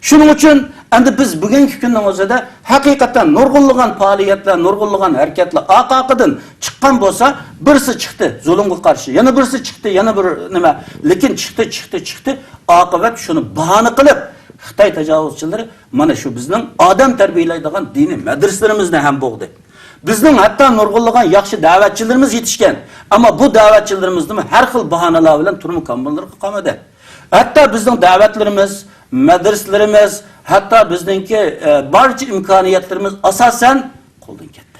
شۇنىڭ ئۈچۈن ئەمدى بىز بۈگۈنكى كۈننىڭ ئۆزىدە ھەقىقەتەن نۇرغۇنلىغان پائالىيەتلەر، نۇرغۇنلىغان ھەرىكەتلەر ئارقا-ئارقىدىن چىققان بولسا، بىرسى چىقتى زۇلۇمغا قارشى، يەنە بىرسى چىقتى، يەنە بىر نېمە، لېكىن چىقتى، چىقتى، چىقتى، ئاقىۋەت شۇنى باھانە قىلىپ، خىتاي تاجاۋۇزچىلىرى مانا شۇ بىزنىڭ ئادەم تەربىيەلەيدىغان دىنىي مەدرىسىلىرىمىزنى ھەم بوغدى. بىزنىڭ ھەتتا نۇرغۇنلىغان ياخشى دەۋەتچىلىرىمىز يېتىشكەن، ئەمما بۇ دەۋەتچىلىرىمىزنىمۇ ھەر خىل باھانىلەر بىلەن تۈرمە كامېرلىرىغا قامىدى. ھەتتا بىزنىڭ دەۋەتلىرىمىز، مەدرىسىلىرىمىز، ھەتتا بىزنىڭكى، ئە، بارچە ئىمكانىيەتلىرىمىز ئاساسەن قولدىن كەتتى.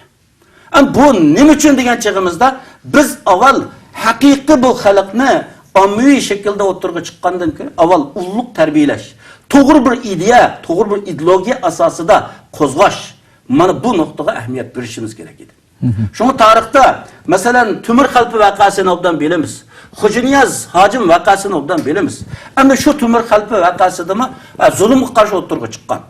ئەم، بۇ نېمە ئۈچۈن دېگەن چېغىمىزدا، بىز ئاۋۋال ھەقىقىي بۇ خەلقنى ئاممىۋى شەكىلدە ئوتتۇرىغا چىققاندىن كېيىن، ئاۋۋال ئۇللۇق تەربىيەلەش، توغرا بىر ئىدىيە، توغرا بىر ئىدېئولوگىيە ئاساسىدا قوزغاش، مانا بۇ نۇقتىغا ئەھمىيەت بېرىشىمىز كېرەك ئىدى. شۇڭا تارىختا، مەسىلەن، تۆمۈر خەلپە ۋەقەسىنى ئوبدان بىلىمىز. خوجانىياز ھاجىم ۋەقەسىنى ئوبدان بىلىمىز. ئەمدى شۇ تۆمۈر خەلپە ۋەقەسىدىمۇ، ئە، زۇلۇمغا قارشى ئوتتۇرىغا چىققان.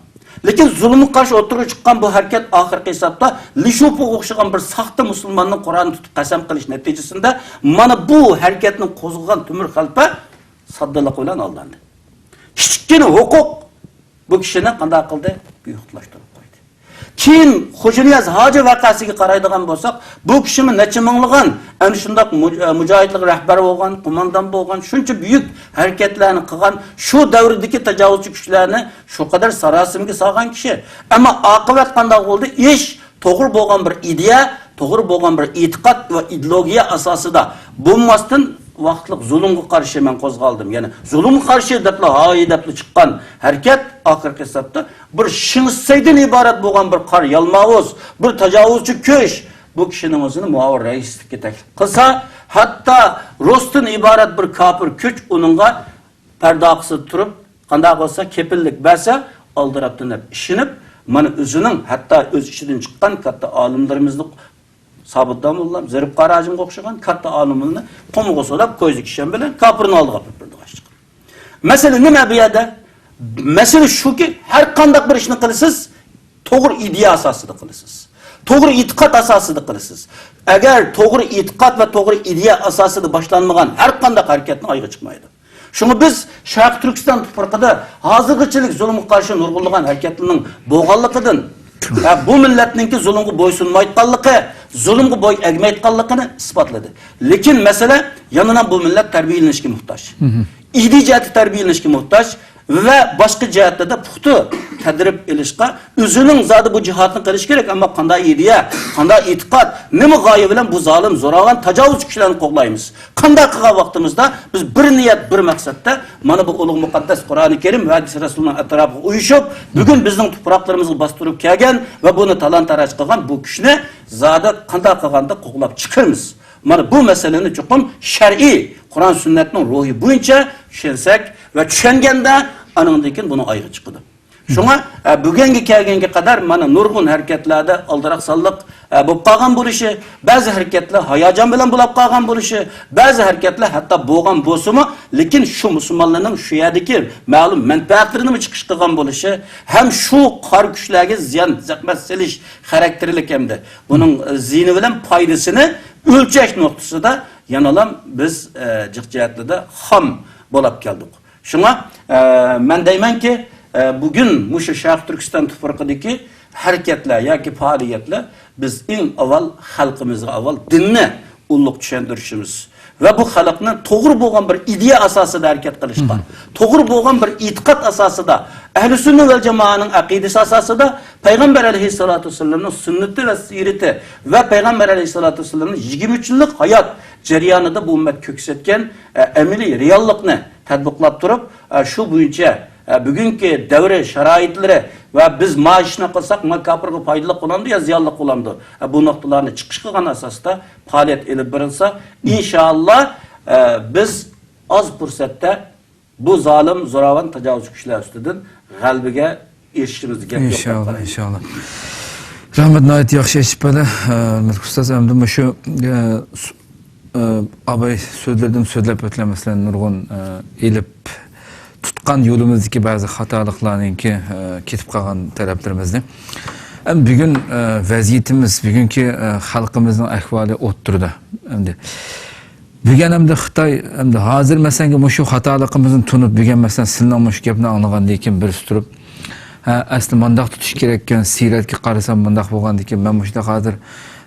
لېكىن زۇلۇمغا قارشى ئوتتۇرىغا چىققان بۇ ھەرىكەت ئاخىرقى ھېسابتا لىشۇپىغا ئوخشىغان بىر ساختا مۇسۇلماننىڭ قۇرئاننى تۇتۇپ قەسەم قىلىش نەتىجىسىندە مانا بۇ ھەرىكەتنى قوزغىغان تۆمۈر خەلپە ساددىلىقى بىلەن ئالداندى. كىچىككىنە ھوقۇق بۇ كىشىنى قانداق قىلدى؟ بىخۇدلاشتۇرۇپ قويدى. كېيىن خوجانىياز ھاجى ۋەقەسىگە قارايدىغان بولساق، بۇ كىشىمۇ نەچچە مىڭلىغان ئەنە شۇنداق مۇج-، مۇجاھىدلارغا رەھبەر بولغان، قوماندان بولغان، شۇنچە بۈيۈك ھەرىكەتلەرنى قىلغان، شۇ دەۋردىكى تاجاۋۇزچى كۈچلەرنى شۇ قەدەر ساراسىمىگە سالغان كىشى. ئەمما ئاقىۋەت قانداق بولدى؟ ئىش توغرا بولغان بىر ئىدىيە، توغرا بولغان بىر ئېتىقاد ۋە ئىدېئولوگىيە ئاساسىدا بولماستىن، ۋاقىتلىق زۇلۇمغا قارشى مەن قوزغالدىم. يەنى زۇلۇمغا قارشى دەپلا، ھاي دەپلا چىققان ھەرىكەت ئاخىرقى ھېسابتا بىر شىڭسەيدىن ئىبارەت بولغان بىر قارا يالماۋۇز، بىر تاجاۋۇزچى كۈچ بۇ كىشىنىڭ ئۆزىنى مۇئاۋىن رەئىسلىككە تەكلىپ قىلسا، ھەتتا رۇستىن ئىبارەت بىر كاپىر كۈچ ئۇنىڭغا پەردە ئارقىسىدا تۇرۇپ، قانداق بولسا كېپىللىك بەرسە، ئالدىراپ تىنىپ ئىشىنىپ، مانا ئۆزىنىڭ ھەتتا ئۆز ئىچىدىن چىققان كاتتا ئالىملىرىمىزنى سابىت داموللام، زېرىپ قارى ھاجىمغا ئوخشىغان كاتتا ئالىملارنى قۇمغا سولاپ، كويزا كىشەن بىلەن كاپىرنى ئالدىغا ئاپىرىپ بېرىدۇ ئاشلىق. مەسىلە نېمە بۇ يەردە؟ مەسىلە شۇكى، ھەر قانداق بىر ئىشنى قىلىسىز، توغرا ئىدىيە ئاساسىدا قىلىسىز. توغرا ئېتىقاد ئاساسىدا قىلىسىز. ئەگەر توغرا ئېتىقاد ۋە توغرا ئىدىيە ئاساسىدا باشلانمىغان ھەر قانداق ھەرىكەتنىڭ ئايىغى چىقمايدۇ. شۇڭا بىز شەرقىي تۈركىستان تۇپرىقىدا ھازىرغىچىلىك زۇلۇمغا قارشى نۇرغۇنلىغان ھەرىكەتلەرنىڭ بولغانلىقىدىن، ھە، بۇ مىللەتنىڭكى زۇلۇمغا بويسۇنمايدىغانلىقى، زۇلۇمغا بويۇن ئەگمەيدىغانلىقىنى ئىسپاتلىدى. لېكىن مەسىلە يەنىلا بۇ مىللەت تەربىيەلىنىشكە موھتاج. ئىدىيە جەھەتتە تەربىيەلىنىشكە موھتاج ۋە باشقا جەھەتلەردە پۇختا تەدرىب ئېلىشقا، ئۆزىنىڭ زادى بۇ جىھادنى قىلىشى كېرەك، ئەمما قانداق ئىدىيە، قانداق ئېتىقاد، نېمە غايە بىلەن بۇ زالىم، زوراۋان، تاجاۋۇزچى كۈچلەرنى قوغلايمىز؟ قانداق قىلغان ۋاقتىمىزدا بىز بىر نىيەت، بىر مەقسەتتە مانا بۇ ئۇلۇغ مۇقەددەس قۇرئانى كەرىم ۋە ھەدىس رەسۇلنىڭ ئەتراپىغا ئۇيۇشۇپ، بۈگۈن بىزنىڭ تۇپراقلىرىمىزغا باستۇرۇپ كەلگەن ۋە بۇنى تالان-تاراج قىلغان بۇ كۈچنى زادى قانداق قىلغاندا قوغلاپ چىقىرىمىز؟ مانا بۇ مەسىلىنى چوقۇم شەرئىي، قۇرئان سۈننەتنىڭ روھى بويىچە چۈشەنسەك ۋە چۈشەنگەندە، ئانىڭدىن كېيىن بۇنىڭ ئايىغى چىقىدۇ. شۇڭا، ئە، بۈگۈنگە كەلگەنگە قەدەر مانا نۇرغۇن ھەرىكەتلەردە ئالدىراقسانلىق، ئە، بولۇپ قالغان بولۇشى، بەزى ھەرىكەتلەر ھاياجان بىلەن بولاپ قالغان بولۇشى، بەزى ھەرىكەتلەر ھەتتا بولغان بولسىمۇ، لېكىن شۇ مۇسۇلمانلارنىڭ شۇ يەردىكى مەلۇم مەنپەئەتلىرىنىمۇ چىقىش قىلغان بولۇشى ھەم شۇ قارا كۈچلەرگە زىيان، زەخمەت سېلىش خاراكتېرلىك ھەمدە بۇنىڭ، ئە، زىيىنى بىلەن پايدىسىنى ئۆلچەش نۇقتىسىدا يەنىلا بىز، ئە، جىق جەھەتلەردە خام بولاپ كەلدۇق. شۇڭا، ئە، مەن دەيمەنكى، ئە، بۈگۈن مۇشۇ شەرقىي تۈركىستان تۇپرىقىدىكى ھەرىكەتلەر ياكى پائالىيەتلەر بىز ئەڭ ئاۋۋال خەلقىمىزگە ئاۋۋال دىننى ئۇللۇق چۈشەندۈرۈشىمىز ۋە بۇ خەلقنى توغرا بولغان بىر ئىدىيە ئاساسىدا ھەرىكەت قىلىشقا، توغرا بولغان بىر ئېتىقاد ئاساسىدا، ئەھلى سۈننە ۋەل جامائەنىڭ ئەقىدىسى ئاساسىدا پەيغەمبەر ئەلەيھىسسالاتۇ ۋەسسالامنىڭ سۈننىتى ۋە سىيرىتى ۋە پەيغەمبەر ئەلەيھىسسالاتۇ ۋەسسالامنىڭ يىگىرمە ئۈچ يىللىق ھايات جەريانىدا بۇ ئۈممەت كۆرسەتكەن، ئە، ئەمەلىي رېئاللىقنى تەتبىقلاپ تۇرۇپ، ئە، شۇ بويىچە، ئە، بۈگۈنكى دەۋر شارائىتلىرى ۋە بىز ما ئىشنى قىلساق، ما كاپىرغا پايدىلىق بولامدۇ يا زىيانلىق بولامدۇ؟ ئە، بۇ نۇقتىلارنى چىقىش قىلغان ئاساستا پائالىيەت ئېلىپ بېرىلسا، ئىنشائاللا، ئە، بىز ئاز پۇرسەتتە بۇ زالىم، زوراۋان، تاجاۋۇزچى كۈچلەر ئۈستىدىن غەلىبىگە ئېرىشىشىمىزدە گەپ يوق دەپ ئىنشاللا، قارايمەن. ئىنشاللا. رەھمەت، ناھايىتى ياخشى ئېچىپ بەردى. ئە، ھۆرمەتلىك ئۇستاز، ئەمدى مۇشۇ، ئە، سۇ-، ئە، ئاباي سۆزلىرىدىن سۆزلەپ ئۆتكەن، مەسىلەن، نۇرغۇن، ئە، ئېلىپ تۇتقان يولىمىزدىكى بەزى خاتالىقلارنىڭكى، ئە، كېتىپ قالغان تەرەپلىرىمىزنى. ئەمدى بۈگۈن، ئە، ۋەزىيىتىمىز، بۈگۈنكى، ئە، خەلقىمىزنىڭ ئەھۋالى ئوتتۇرىدا. ئەمدى بۈگۈن ئەمدى خىتاي، ئەمدى ھازىر مەسىلەن مۇشۇ خاتالىقىمىزنى تونۇپ، بۈگۈن مەسىلەن سىلىنىڭ مۇشۇ گەپنى ئاڭلىغاندىن كېيىن بىرسى تۇرۇپ، ھە، ئەسلى مانداق تۇتۇش كېرەككەن، سىيرەتكە قارىسام مۇنداق بولغاندىكىن، مەن مۇشۇنداق ھازىر،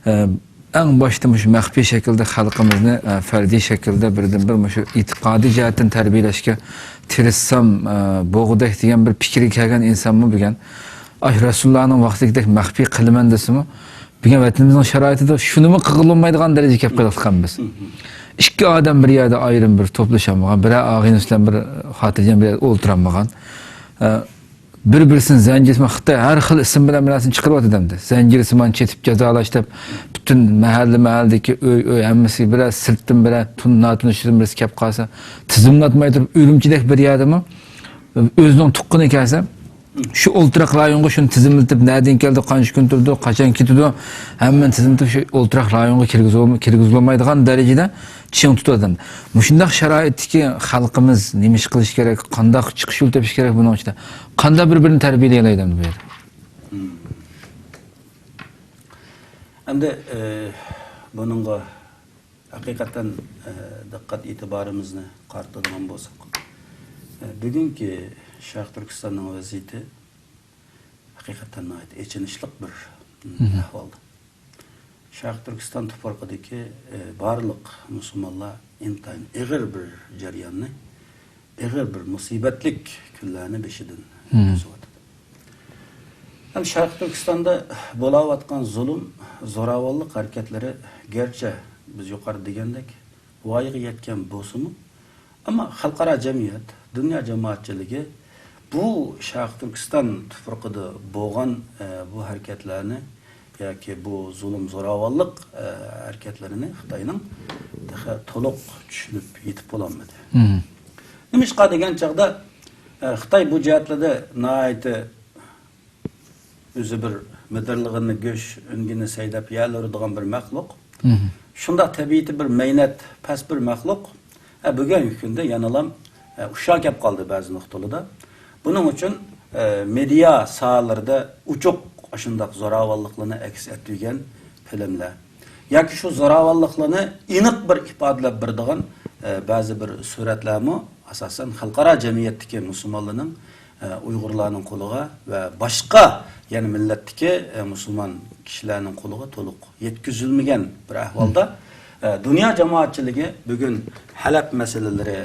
ئە، ئەڭ باشتا مۇشۇ مەخپىي شەكىلدە خەلقىمىزنى، ئە، پەردىي شەكىلدە بىردىنبىر مۇشۇ ئېتىقادىي جەھەتتىن تەربىيەلەشكە تىرىشسام، ئە، بولغۇدەك دېگەن بىر پىكىرگە كەلگەن ئىنسانمۇ بۈگۈن ئاي، رەسۇلۇللانىڭ ۋاقتىدىكىدەك مەخپىي قىلىمەن دېسىمۇ، بۈگۈن ۋەتىنىمىزنىڭ شارائىتىدا شۇنىمۇ قىلغىلى بولمايدىغان دەرىجىگە كەپ قېلىۋاتقانمىز. ئىككى ئادەم بىر يەردە ئايرىم بىر توپلىشالمىغان، بىرەر ئاغىنىسى بىلەن بىر خاتىرجەم بىر يەردە ئولتۇرالمىغان. ئە، بىر-بىرسىنى زەنجىرسىمان، خىتاي ھەر خىل ئىسىم بىلەن بىر نەرسىنى چىقىرىۋاتىدۇ ئەمدى. زەنجىرسىمان چېتىپ جازالاش دەپ، پۈتۈن مەھەللە، مەھەللىدىكى ئۆي، ئۆي ھەممىسىگە بىرەر سىرتتىن بىرەر تۇن-، ناتونۇشتىن بىرسى كەپ قالسا، تىزىملاتماي تۇرۇپ، ئۈرۈمچىدەك بىر يەردىمۇ ئۆزىنىڭ تۇغقىنى كەلسە، شۇ ئولتۇراق رايونغا شۇنى تىزىملىتىپ، نەدىن كەلدى، قانچە كۈن تۇردى، قاچان كېتىدۇ، ھەممىنى تىزىملىتىپ، شۇ ئولتۇراق رايونغا كىرگۈزۈۋالما-، كىرگۈزۈۋالمايدىغان دەرىجىدە چىڭ تۇتۇۋاتىدۇ. مۇشۇنداق شارائىتتىكى خەلقىمىز نېمە ئىش قىلىشى كېرەك، قانداق چىقىش يول تېپىشى كېرەك بۇنىڭ ئىچىدە؟ قانداق بىر-بىرىنى تەربىيەلىيەلەيدۇ ئەمدى بۇ يەردە؟ ئەمدى، ئى، بۇنىڭغا ھەقىقەتەن، ئە، دىققەت ئېتىبارىمىزنى قارىتىدىغان بولساق، ئە، بۈگۈنكى شەرقىي تۈركىستاننىڭ ۋەزىيىتى ھەقىقەتەن ناھايىتى ئېچىنىشلىق بىر، م، ئەھۋالدا. شەرقىي تۈركىستان تۇپرىقىدىكى، ئە، بارلىق مۇسۇلمانلار ئىنتايىن ئېغىر بىر جەرياننى، ئېغىر بىر مۇسىبەتلىك كۈنلەرنى بېشىدىن ئۆتكۈزۈۋاتىدۇ. ھەم شەرقىي تۈركىستاندا بولاۋاتقان زۇلۇم، زوراۋانلىق ھەرىكەتلىرى گەرچە بىز يۇقىرىدا دېگەندەك ۋايىغا يەتكەن بولسىمۇ، ئەمما خەلقئارا جەمئىيەت، دۇنيا جامائەتچىلىكى بۇ شەرقىي تۈركىستان تۇپرىقىدا بولغان، ئە، بۇ ھەرىكەتلەرنى ياكى بۇ زۇلۇم، زوراۋانلىق، ئە، ھەرىكەتلىرىنى خىتاينىڭ تېخى تولۇق چۈشىنىپ يېتىپ بولالمىدى. نېمىشقا دېگەن چاغدا، ئە، خىتاي بۇ جەھەتلەردە ناھايىتى ئۆزى بىر مىدىرلىغىنىنى، گۆش ئۈنگىنى سەي دەپ يەلىرىدىغان بىر مەخلۇق. مم. شۇنداق تەبىئىتى بىر مەينەت، پەس بىر مەخلۇق. ئە، بۈگۈنكى كۈندە يەنىلام، ئە، ئۇششاق كەپ قالدى بەزى نۇقتىلىردا. بۇنىڭ ئۈچۈن، ئە، مېدىيا ساھەلىرىدە ئوچۇق ئاشۇنداق زوراۋانلىقلارنى ئەكس ئەتتۈرگەن فىلىملەر ياكى شۇ زوراۋانلىقلارنى ئېنىق بىر ئىپادىلەپ بېرىدىغان، ئە، بەزى بىر سۈرەتلەرمۇ ئاساسەن خەلقئارا جەمئىيەتتىكى مۇسۇلمانلارنىڭ، ئە، ئۇيغۇرلارنىڭ قولىغا ۋە باشقا يەنە مىللەتتىكى، ئە، مۇسۇلمان كىشىلەرنىڭ قولىغا تولۇق يەتكۈزۈلمىگەن بىر ئەھۋالدا، ئە، دۇنيا جامائەتچىلىكى بۈگۈن ھەلەب مەسىلىلىرى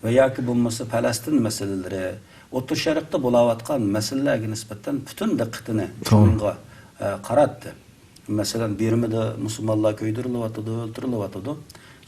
ۋە ياكى بولمىسا پەلەستىن مەسىلىلىرى، ئوتتۇرا شەرقتە بولاۋاتقان مەسىلىلەرگە نىسبەتەن پۈتۈن دىققىتىنى توغرا. شۇنىڭغا، ئە، قاراتتى. مەسىلەن، بىرمىدە مۇسۇلمانلار كۆيدۈرۈلۈۋاتىدۇ، ئۆلتۈرۈلۈۋاتىدۇ.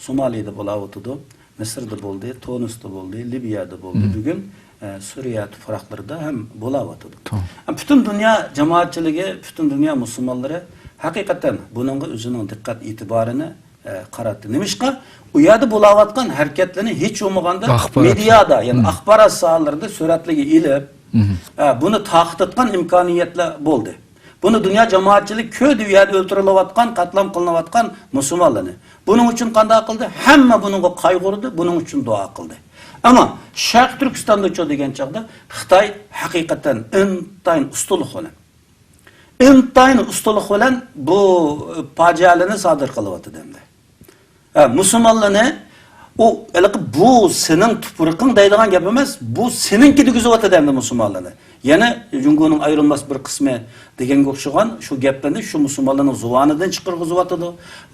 سومالىدا بولاۋاتىدۇ، مىسىردا بولدى، تۇنىستا بولدى، لىۋىيەدە بولدى. مم. بۈگۈن، ئە، سۈرىيە تۇپراقلىرىدا ھەم بولاۋاتىدۇ. توغرا. ئە، پۈتۈن دۇنيا جامائەتچىلىكى، پۈتۈن دۇنيا مۇسۇلمانلىرى ھەقىقەتەن بۇنىڭغا ئۆزىنىڭ دىققەت ئېتىبارىنى، ئە، قاراتتى. نېمىشقا؟ ئۇ يەردە بولاۋاتقان ھەرىكەتلەرنى ھېچ بولمىغاندا ئاخبارات. مېدىيادا، يەنى مم. ئاخبارات ساھەلىرىدە سۈرەتلىگە ئېلىپ، مم. ئە، بۇنى تارقىتىدىغان ئىمكانىيەتلەر بولدى. بۇنى دۇنيا جامائەتچىلىك كۆردى، ئۇ يەردە ئۆلتۈرۈلۈۋاتقان، قەتلىئام قىلىنىۋاتقان مۇسۇلمانلارنى. بۇنىڭ ئۈچۈن قانداق قىلدى؟ ھەممە بۇنىڭغا قايغۇردى، بۇنىڭ ئۈچۈن دۇئا قىلدى. ئەمما شەرقىي تۈركىستاندىچۇ دېگەن چاغدا خىتاي ھەقىقەتەن ئىنتايىن ئۇستىلىق بىلەن، ئىنتايىن ئۇستىلىق بىلەن بۇ پاجىئەلەرنى سادىر قىلىۋاتىدۇ ئەمدى. ھە، مۇسۇلمانلارنى ئۇ ھېلىقى بۇ سېنىڭ تۇپرىقىڭ دەيدىغان گەپ ئەمەس، بۇ سېنىڭكى دېگۈزۈۋاتىدۇ ئەمدى مۇسۇلمانلارنى. يەنە جۇڭگونىڭ ئايرىلماس بىر قىسمى دېگەنگە ئوخشىغان شۇ گەپلەرنى شۇ مۇسۇلمانلارنىڭ زۇۋانىدىن چىقارغۇزۇۋاتىدۇ.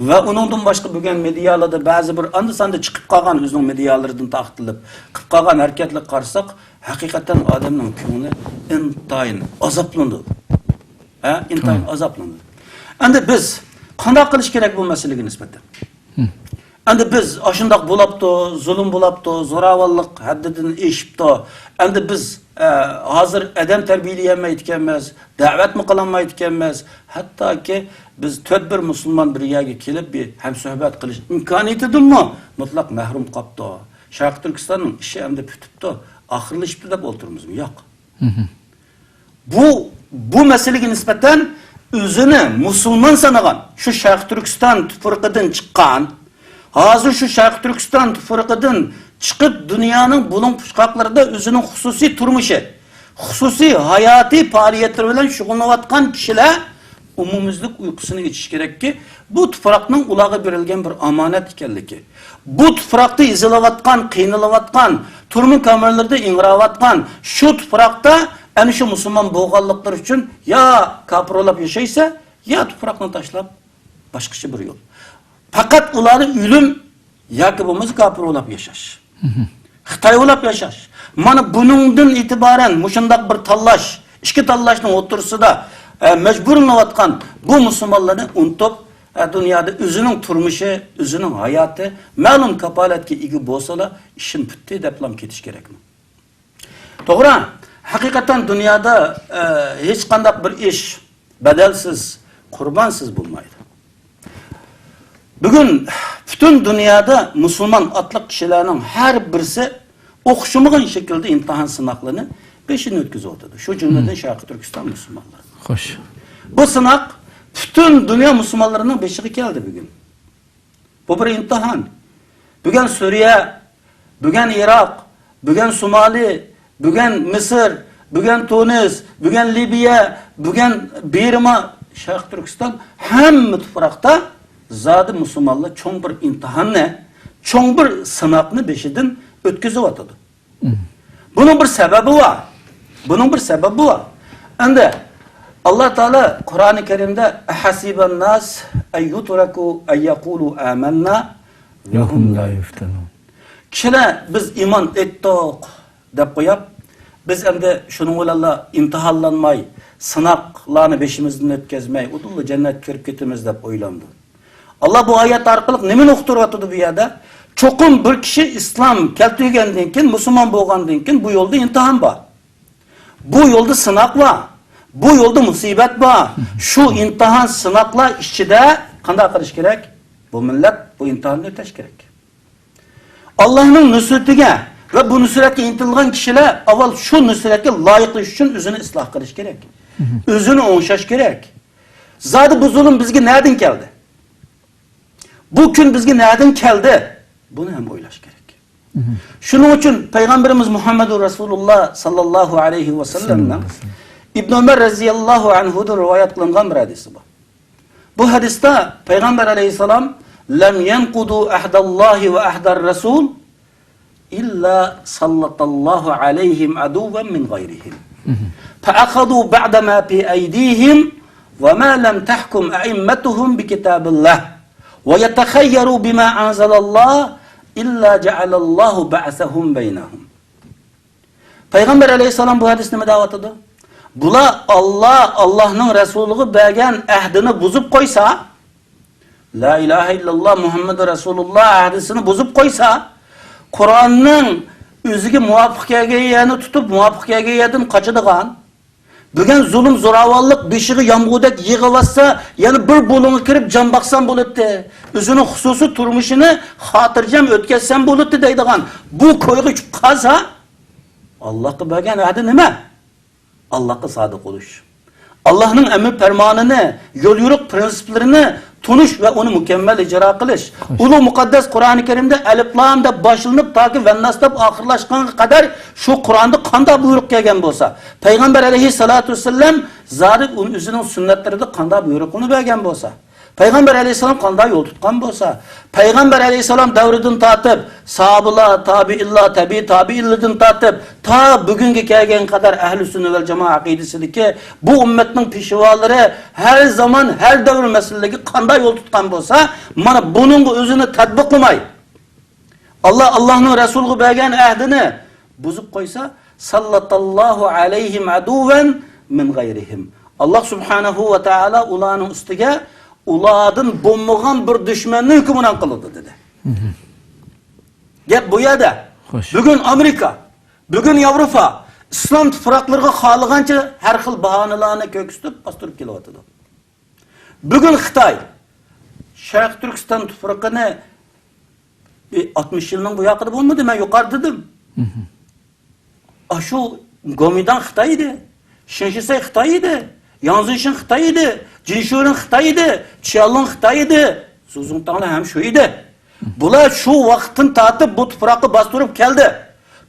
ۋە ئۇنىڭدىن باشقا بۈگۈن مېدىيالاردا بەزى بىر ئاندا-ساندا چىقىپ قالغان، ئۆزىنىڭ مېدىيالىرىدىن تارقىتىلىپ قىلىپ قالغان ھەرىكەتلەرگە قارىساق، ھەقىقەتەن ئادەمنىڭ كۆڭلى ئىنتايىن ئازابلىنىدۇ. ھە، ئىنتايىن ئازابلىنىدۇ. ئەمدى بىز قانداق قىلىش كېرەك بۇ مەسىلىگە نىسبەتەن؟ ئەمدى بىز ئاشۇنداق بولاپتۇ، زۇلۇم بولاپتۇ، زوراۋانلىق ھەددىدىن ئېشىپتۇ. ئەمدى بىز، ئە، ھازىر ئادەم تەربىيەلىيەلمەيدىكەنمىز، دەۋەتمۇ قىلالمايدىكەنمىز. ھەتتاكى بىز تۆت بىر مۇسۇلمان بىر يەرگە كېلىپ، بىر ھەمسۆھبەت قىلىش ئىمكانىيىتىدىنمۇ مۇتلەق مەھرۇم قاپتۇ. شەرقىي تۈركىستاننىڭ ئىشى ئەمدى پۈتۈپتۇ، ئاخىرلىشىپتۇ دەپ ئولتۇرىمىزمۇ؟ ياق. بۇ، بۇ مەسىلىگە نىسبەتەن ئۆزىنى مۇسۇلمان سانىغان، شۇ شەرقىي تۈركىستان تۇپرىقىدىن چىققان، ھازىر شۇ شەرقىي تۈركىستان تۇپرىقىدىن چىقىپ، دۇنيانىڭ بۇلۇڭ پۇچقاقلىرىدا ئۆزىنىڭ خۇسۇسىي تۇرمۇشى، خۇسۇسىي ھاياتىي پائالىيەتلىرى بىلەن شۇغۇللىنىۋاتقان كىشىلەر ئومۇميۈزلۈك ئۇيقۇسىنى ئېچىش كېرەككى، بۇ تۇپراقنىڭ ئۇلارغا بېرىلگەن بىر ئامانەت ئىكەنلىكى، بۇ تۇپراقتا ئېزىلىۋاتقان، قىينىلىۋاتقان، تۈرمە كامېرىلىرىدا ئىڭراۋاتقان، شۇ تۇپراقتا ئەنە شۇ مۇسۇلمان بولغانلىقلىرى ئۈچۈن يا كاپىر بولاپ ياشايسەن، يا تۇپراقنى تاشلاپ باشقىچە بىر يول. پەقەت ئۇلارنى ئۆلۈم ياكى بولمىسا كاپىر بولاپ ياشاش. خىتاي بولاپ ياشاش. مانا بۇنىڭدىن ئېتىبارەن مۇشۇنداق بىر تاللاش، ئىككى تاللاشنىڭ ئوتتۇرىسىدا، ئە، مەجبۇرلىنىۋاتقان بۇ مۇسۇلمانلارنى ئۇنتۇپ، ئە، دۇنيادا ئۆزىنىڭ تۇرمۇشى، ئۆزىنىڭ ھاياتى مەلۇم كاپالەتكە ئىگە بولسىلا، ئىشىم پۈتتى دەپلا كېتىش كېرەكمۇ؟ توغرا، ھەقىقەتەن دۇنيادا، ئە، ھېچقانداق بىر ئىش بەدەلسىز، قۇربانسىز بولمايدۇ. بۈگۈن پۈتۈن دۇنيادا مۇسۇلمان ئاتلىق كىشىلەرنىڭ ھەر بىرسى ئوخشىمىغان شەكىلدە ئىمتىھان سىناقلىرىنى بېشىدىن ئۆتكۈزۈۋاتىدۇ. شۇ جۈملىدىن شەرقىي تۈركىستان مۇسۇلمانلىرى. خوش. بۇ سىناق پۈتۈن دۇنيا مۇسۇلمانلىرىنىڭ بېشىغا كەلدى بۈگۈن. بۇ بىر ئىمتىھان. بۈگۈن سۈرىيە، بۈگۈن ئىراق، بۈگۈن سومالى، بۈگۈن مىسىر، بۈگۈن تۇنىس، بۈگۈن لىبىيە، بۈگۈن بىرما، شەرقىي تۈركىستان، ھەممە تۇپراقتا زادى مۇسۇلمانلار چوڭ بىر ئىمتىھاننى، چوڭ بىر سىناقنى بېشىدىن ئۆتكۈزۈۋاتىدۇ. بۇنىڭ بىر سەۋەبى بار. بۇنىڭ بىر سەۋەبى بار. ئەمدى ئاللا تائالا قۇرئانى كەرىمدە، «ئەھەسىبەن ناس ئەن يۇترەكۇ ئەن يەقۇلۇ ئامەننا ۋە ھۇم لا يۇفتەنۇن.» كىشىلەر «بىز ئىمان ئېيتتۇق» دەپ قويۇپ، «بىز ئەمدى شۇنىڭ بىلەنلا ئىمتىھانلانماي، سىناقلارنى بېشىمىزدىن ئۆتكۈزمەي، ئۇدۇللا جەننەتكە كىرىپ كېتىمىز» دەپ ئويلاندى. ئاللا بۇ ئايەت ئارقىلىق نېمىنى ئۇقتۇرۇۋاتىدۇ بۇ يەردە؟ چوقۇم بىر كىشى ئىسلام كەلتۈرگەندىن كېيىن، مۇسۇلمان بولغاندىن كېيىن بۇ يولدا ئىمتىھان بار. بۇ يولدا سىناق بار. بۇ يولدا مۇسىبەت بار. شۇ ئىمتىھان، سىناقلار ئىچىدە قانداق قىلىش كېرەك؟ بۇ مىللەت بۇ ئىمتىھاندىن ئۆتەش كېرەك. ئاللانىڭ نۇسرىتىگە ۋە بۇ نۇسرەتكە ئىنتىلغان كىشىلەر ئاۋۋال شۇ نۇسرەتكە لايىقلىشىش ئۈچۈن ئۆزىنى ئىسلاھ قىلىش كېرەك. ئۆزىنى ئوڭشاش كېرەك. زادى بۇ زۇلۇم بىزگە نەدىن كەلدى؟ بۇ كۈن بىزگە نەدىن كەلدى؟ بۇنى ھەم ئويلاش كېرەك. شۇنىڭ ئۈچۈن پەيغەمبىرىمىز مۇھەممەدۇر رەسۇلۇللا ساللاللاھۇ ئەلەيھى ۋەسەللەمنىڭ ئىبن ئۆمەر رەزىياللاھۇ ئەنھۇدىن رىۋايەت قىلىنغان بىر ھەدىسى بار. بۇ ھەدىستە پەيغەمبەر ئەلەيھىسسالام، لم ينقضوا عهد الله وعهد الرسول إلا سلط الله عليهم عدوا من غيرهم فأخذوا بعض ما في أيديهم وما لم تحكم أئمتهم بكتاب الله ويتخيروا بما أنزل الله إلا جعل الله بعثهم بينهم. پەيغەمبەر ئەلەيھىسسالام بۇ ھەدىستە نېمە دەۋاتىدۇ؟ بۇلار ئاللا، ئاللانىڭ رەسۇلىغا بەرگەن ئەھدىنى بۇزۇپ قويسا، لا ئىلاھە ئىللاللا مۇھەممەدۇر رەسۇلۇللا ئەھدىسىنى بۇزۇپ قويسا، قۇرئاننىڭ ئۆزىگە مۇۋاپىق كەلگەن يەرنى تۇتۇپ، مۇۋاپىق كەلگەن يەردىن قاچىدىغان، بۈگۈن زۇلۇم، زوراۋانلىق بېشىغا يامغۇردەك يېغىۋاتسا، يەنە بىر بۇلۇڭغا كىرىپ جان باقسام بولاتتى. ئۆزىنىڭ خۇسۇسىي تۇرمۇشىنى خاتىرجەم ئۆتكۈزسەم بولاتتى دەيدىغان بۇ كويغا چۈشۈپ قالسا، ئاللاغا بەرگەن ۋەدە نېمە؟ ئاللاغا سادىق بولۇش. ئاللاھنىڭ ئەمر پەرمانىنى، يول يورۇق پرىنسىپلىرىنى تونۇش ۋە ئۇنى مۇكەممەل ئىجرا قىلىش. ئۇلۇغ مۇقەددەس قۇرئانى كەرىمدە ئەلىپ لام دەپ باشلىنىپ، تاكى ۋەنناس دەپ ئاخىرلاشقانغا قەدەر شۇ قۇرئاندا قانداق بۇيرۇق كەلگەن بولسا، پەيغەمبەر ئەلەيھىسسالاتۇ ۋەسسالام زادى ئۇنى ئۆزىنىڭ سۈننەتلىرىدە قانداق بۇيرۇقنى بەرگەن بولسا، پەيغەمبەر ئەلەيھىسسالام قانداق يول تۇتقان بولسا، پەيغەمبەر ئەلەيھىسسالام دەۋرىدىن تارتىپ، ساھابىلار، تابىئىنلار، تەبىئىي تابىئىنلاردىن تارتىپ، تا بۈگۈنگە كەلگەنگە قەدەر ئەھلى سۈننە ۋەل جامائە ئەقىدىسىدىكى بۇ ئۈممەتنىڭ پېشۋالىرى ھەر زامان، ھەر دەۋر مەسىلىلىرىگە قانداق يول تۇتقان بولسا، مانا بۇنىڭغا ئۆزىنى تەتبىقلىماي، ئاللا، ئاللانىڭ رەسۇلىغا بەرگەن ئەھدىنى بۇزۇپ قويسا، ساللاتاللاھۇ ئەلەيھىم ئەدۇۋۋەن مىن غەيرىھىم. ئاللا سۇبھانەھۇ ۋە تائالا ئۇلارنىڭ ئۈستىگە ئۇلاردىن بولمىغان بىر دۈشمەننى ھۆكۈمران قىلىدۇ، دېدى. گەپ بۇ يەردە. خوش. بۈگۈن ئامېرىكا، بۈگۈن ياۋروپا ئىسلام تۇپراقلىرىغا خالىغانچە ھەر خىل باھانىلارنى كۆرسىتىپ باستۇرۇپ كېلىۋاتىدۇ. بۈگۈن خىتاي شەرقىي تۈركىستان تۇپرىقىنى بىر ئاتمىش يىلنىڭ بۇ ياقىدا بولمىدى، مەن يۇقىرىدا دېدىم. ئاشۇ گومىنداڭ خىتاي ئىدى، شېڭشىسەي خىتاي ئىدى، ياڭزېشىن خىتاي ئىدى، جىنشۇرېن خىتاي ئىدى، چيالۇڭ خىتاي ئىدى، زۇزۇڭتاڭلار ھەم شۇ ئىدى. بۇلار شۇ ۋاقىتتىن تارتىپ بۇ تۇپراققا باستۇرۇپ كەلدى.